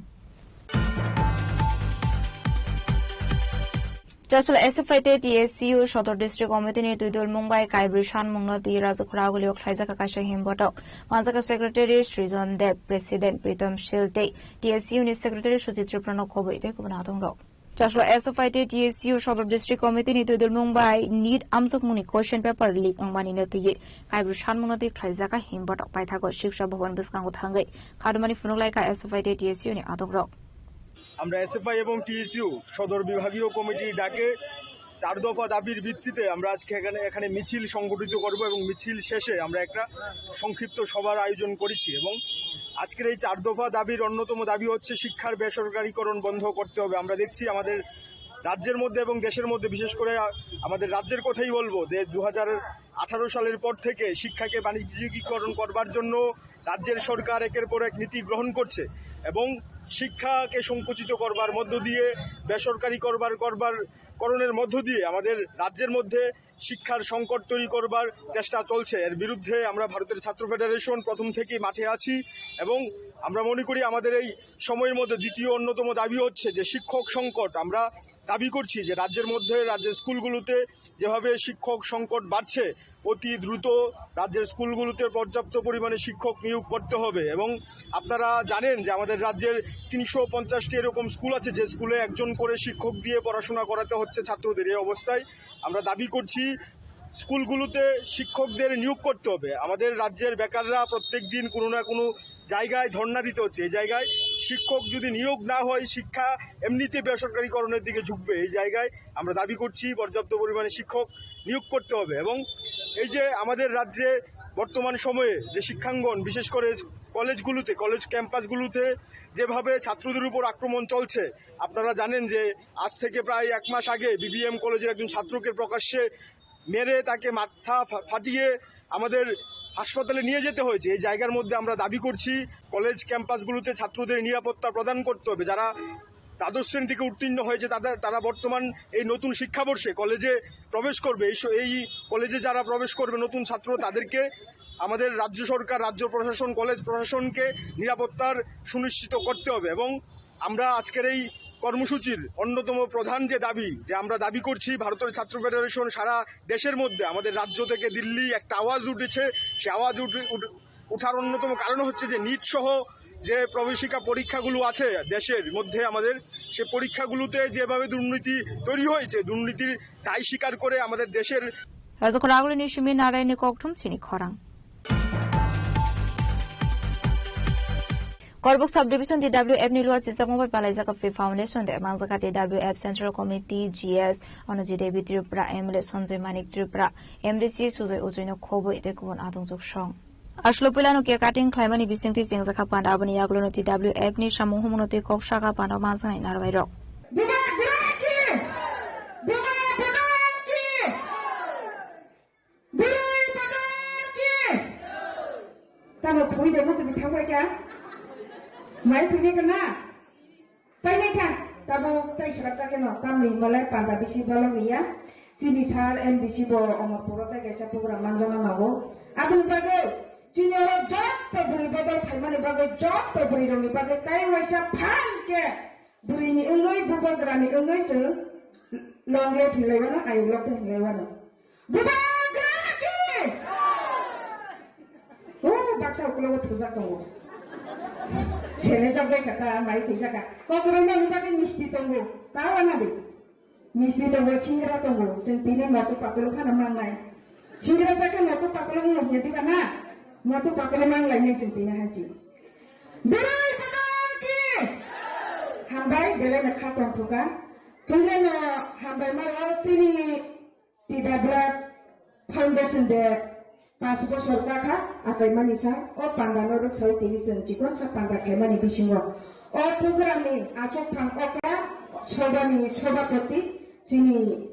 Chasla S F I tei T S U Sodor District Committee ni twi dol mung bai kaibri san mung no twi Rajakhura agulio khlaijak kaisa himbotok. Manjak Secretary Srijon Deb, President Pritom Shil tei T S U ni Secretary Sujit Tripura no khobwi tei kubun adong rok. Chasla S F I tei T S U Sodor District Committee ni twi dol mung bai nit amjok mung ni question paper leak wng mani no twi kaibri san mung no twi khlaijak himbotok paithago Shiksha Bhavan bwskango thangwi khadumani phunuk lai kha S F I tei T S U ni adong rok. আমরা এসএফআই এবং টিএসইউ সদর বিভাগীয় কমিটির ডাকে চার দফা দাবির ভিত্তিতে আমরা আজকে এখানে এখানে মিছিল সংগঠিত করব এবং মিছিল শেষে আমরা একটা সংক্ষিপ্ত সভার আয়োজন করেছি। এবং আজকের এই চার দফা দাবির অন্যতম দাবি হচ্ছে শিক্ষার বেসরকারীকরণ বন্ধ করতে হবে। আমরা দেখছি আমাদের রাজ্যের মধ্যে এবং দেশের মধ্যে, বিশেষ করে আ-, আমাদের রাজ্যের কথাই বলবো, যে দু হাজার আঠারো সালের পর থেকে শিক্ষাকে বাণিজ্যিকীকরণ করবার জন্য রাজ্যের সরকার একের পর এক নীতি গ্রহণ করছে এবং শিক্ষাকে সংকুচিত করবার মধ্য দিয়ে, বেসরকারি করবার করবার করণের মধ্য দিয়ে আমাদের রাজ্যের মধ্যে শিক্ষার সংকট তৈরি করবার চেষ্টা চলছে। এর বিরুদ্ধে আমরা ভারতের ছাত্র ফেডারেশন প্রথম থেকেই মাঠে আছি এবং আমরা মনে করি আমাদের এই সময়ের মধ্যে দ্বিতীয় অন্যতম দাবি হচ্ছে যে শিক্ষক সংকট। আমরা দাবি করছি যে রাজ্যের মধ্যে, রাজ্যের স্কুলগুলোতে যেভাবে শিক্ষক সংকট বাড়ছে, অতি দ্রুত রাজ্যের স্কুলগুলোতে পর্যাপ্ত পরিমাণে শিক্ষক নিয়োগ করতে হবে। এবং আপনারা জানেন যে আমাদের রাজ্যের তিনশো পঞ্চাশটি এরকম স্কুল আছে, যে স্কুলে একজন করে শিক্ষক দিয়ে পড়াশোনা করাতে হচ্ছে ছাত্রদের। এই অবস্থায় আমরা দাবি করছি স্কুলগুলোতে শিক্ষকদের নিয়োগ করতে হবে। আমাদের রাজ্যের বেকাররা প্রত্যেক দিন কোনো না কোনো জায়গায় ধর্ণা দিতে হচ্ছে। এই জায়গায় শিক্ষক যদি নিয়োগ না হয়, শিক্ষা এমনিতে বেসরকারীকরণের দিকে ঝুঁকবে। এই জায়গায় আমরা দাবি করছি পর্যাপ্ত পরিমাণে শিক্ষক নিয়োগ করতে হবে। এবং এই যে আমাদের রাজ্যে বর্তমান সময়ে যে শিক্ষাঙ্গন, বিশেষ করে কলেজগুলোতে, কলেজ ক্যাম্পাসগুলোতে যেভাবে ছাত্রদের উপর আক্রমণ চলছে, আপনারা জানেন যে আজ থেকে প্রায় এক মাস আগে বিবিএম কলেজের একজন ছাত্রকে প্রকাশ্যে মেরে তাকে মাথা ফা-, ফাটিয়ে আমাদের হাসপাতালে নিয়ে যেতে হয়েছে। এই জায়গার মধ্যে আমরা দাবি করছি কলেজ ক্যাম্পাসগুলোতে ছাত্রদের নিরাপত্তা প্রদান করতে হবে। যারা দ্বাদশ শ্রেণী থেকে উত্তীর্ণ হয়েছে তাদের, তারা বর্তমান এই নতুন শিক্ষাবর্ষে কলেজে প্রবেশ করবে। এই স-, এই কলেজে যারা প্রবেশ করবে নতুন ছাত্র, তাদেরকে আমাদের রাজ্য সরকার, রাজ্য প্রশাসন, কলেজ প্রশাসনকে নিরাপত্তার সুনিশ্চিত করতে হবে। এবং আমরা আজকের এই কর্মসূচির অন্যতম প্রধান যে দাবি, যে আমরা দাবি করছি ভারতের ছাত্র ফেডারেশন সারা দেশের মধ্যে, আমাদের রাজ্য থেকে দিল্লি একটা আওয়াজ উঠেছে। সে আওয়াজ উঠে, উঠ-, উঠার অন্যতম কারণ হচ্ছে যে নিট সহ যে প্রবেশিকা পরীক্ষাগুলো আছে দেশের মধ্যে আমাদের, সে পরীক্ষাগুলোতে যেভাবে দুর্নীতি তৈরি হয়েছে, দুর্নীতির দায় স্বীকার করে আমাদের দেশের Rajakhura agulini simi narai ni kokthum sini khorang. Korbuk Sub Division T W F ni luwa chichakmung bai palaijak Free Foundation de mangjak T W F Central Committee G S Onoji Devi Tripura, M L A Sanjay Manik Tripura, M D C Sujoy Ujui no khobwi tei kubun adongjwk song. Aslo puilano cake cutting khlaimani bisingtwi chengjakha panda, aboni yagulono T W F ni samung humuno tei kok sakha panda manjaknai narwai rok. Bubagra ki! Bubagra ki! Bwrwi bodol ki! Tamo thwi de mukti thangbai kha? Mai thwi kha na? Painai kha. Tabuk tai srapjak khe no, tamni malai panda bisi dolok ni ya. Chini sir M D C bo Omorpur o tai kaisa program manjana nango. Aboni bagwi chini oro jotto bwrwi bodol phaimani bagwi, jotto bwrwi rokni bagwi tai waisa phan khe bwrwini wngwi, bubagrani wngwi chwng long live hinlai wano, ayuk lok hinlai wano. Bubagra ki! O, baksa ukulogo thujak tongo. Sele jak bai kha ta, mai thwijak kha. Kokrwma ni bagwi misti tongo. Ta wana di. Misti tongo, singra tongo. Chwng tini motu patolo phano mangnai. Singra jakhe motu patolo wngya diba na? Motu patolo manglainai chwng tini hai di. Bwrwi bodol ki! Hambai, belai no kha tongthoka. Thunglai no hambai maro chini T W F Foundation de panch bosor kakha achaimani sa, o panda no rwksaui tini chwng chikonsa panda khaimani bisingo. O program ni achukphang okra sobha ni sobhapati chini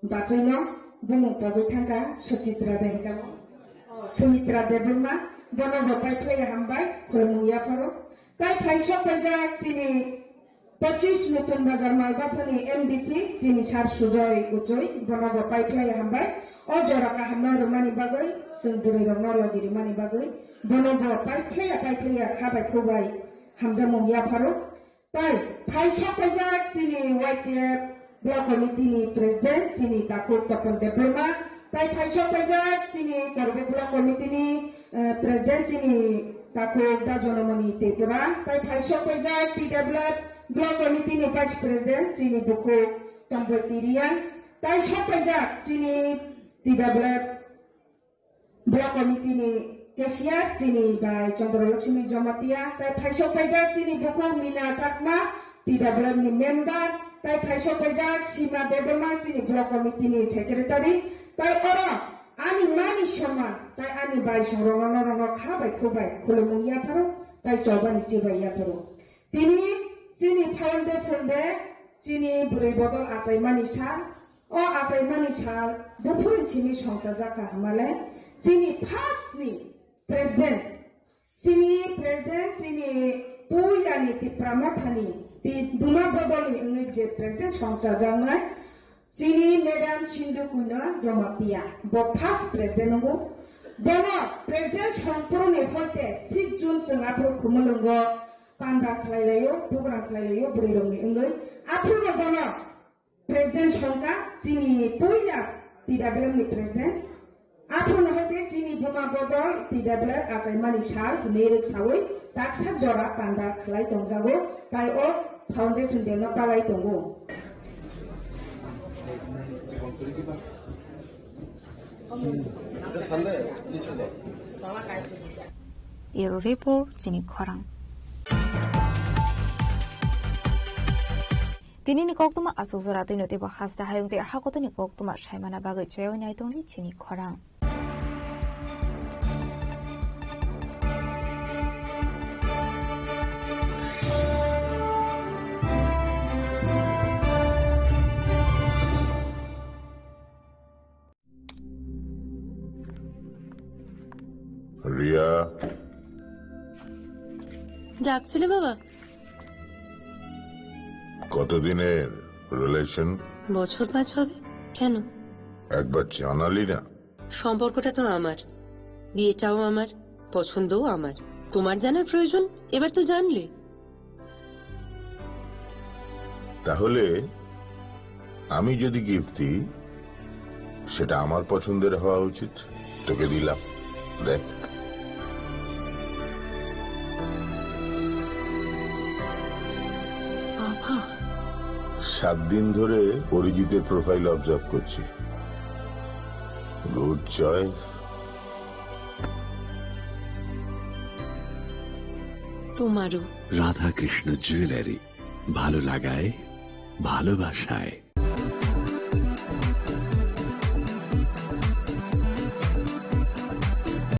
bachai no bumung pogwi thangkha Suchitra de hingkha, Sumitra Debbarma, bono bo paithlai hambai khulumung yapharo. Tai phaisok paijak chini Pachis Nutun Bazar Malbasani M D C chini sir Sujoy Uchoi, bono bo paithlai hambai. O jora kaham no rwmani bagwi, chwng bwrwi rok no logi rwmani bagwi, bono bo paithlai paithlai kha bai khu bai. hamjakmung yapharo. Tai phaisok paijak chini Y T F Block Committee ni President chini Takhuk Topon Debbarma, tai phaisok paijak chini Karbi Block Committee ni, eh, President chini Takhuk Dajonamoni Tripura, tai phaisok paijak T W F Block Committee ni Vice President chini Bukhuk Tomboi Tiriang, tai sok paijak chini T W F Block Committee ni cashier chini bai Chandra Lakshmi Jamatia, tai phaisok paijak chini bukhuk Mina Chakma, T W F ni member, tai phaisok paijak Sima Debbarma chini Block Committee ni secretary, tai oro ani mani soma, tai ani bai songrokno norokno kha bai khuk bai khulumung yapharo, tai chobani chibai yapharo. Tini chini foundation de chini bwrwi bodol achaimani sal, O achaimani sal buphuru chini songchajak kha hwnmale, chini first ni president, chini president, chini puila ni Tipra Motha ni ti Duma Bodol ni wngwi je president songchajaknai, chini Madam Sindhu Kuino Jamatia, bo first president wngo. Bono president songphuru ni hoite six June chwng aphuru Khumulwngo panda khlai laio, program khlai laio, bwrwi rok ni wngwi. Aphuru no bono President songkha chini puila T W F ni President. Aphuru no hai khe chini Buma Bodol T W F achaimani sal hwnwi rwksaui taksa jora panda khlai tongjago, tai o foundation day no palai tongo. Bureau Report, chini khorang. Tini ni koktwma aswk jora twi no teibo hasta hayung tei hakotoni koktwma saimana bagwi chaywi nai tongdi chini khorang. Riya. ডাকছিলে বাবা? কতদিনের রিলেশন? বছর পাঁচ হবে। কেন? একবার জানালি না। সম্পর্কটা তো আমার, বিয়েটাও আমার, পছন্দও আমার। তোমার জানার প্রয়োজন, এবার তো জানলে। তাহলে আমি যদি গিফট দিই, সেটা আমার পছন্দের হওয়া উচিত। তোকে দিলাম, দেখ। বাবা। সাত দিন ধরে অরিজিতের প্রোফাইল অবজার্ভ করছি। Good choice. তোমারও। রাধাকৃষ্ণ জুয়েলারি, ভালো লাগায়, ভালোবাসায়।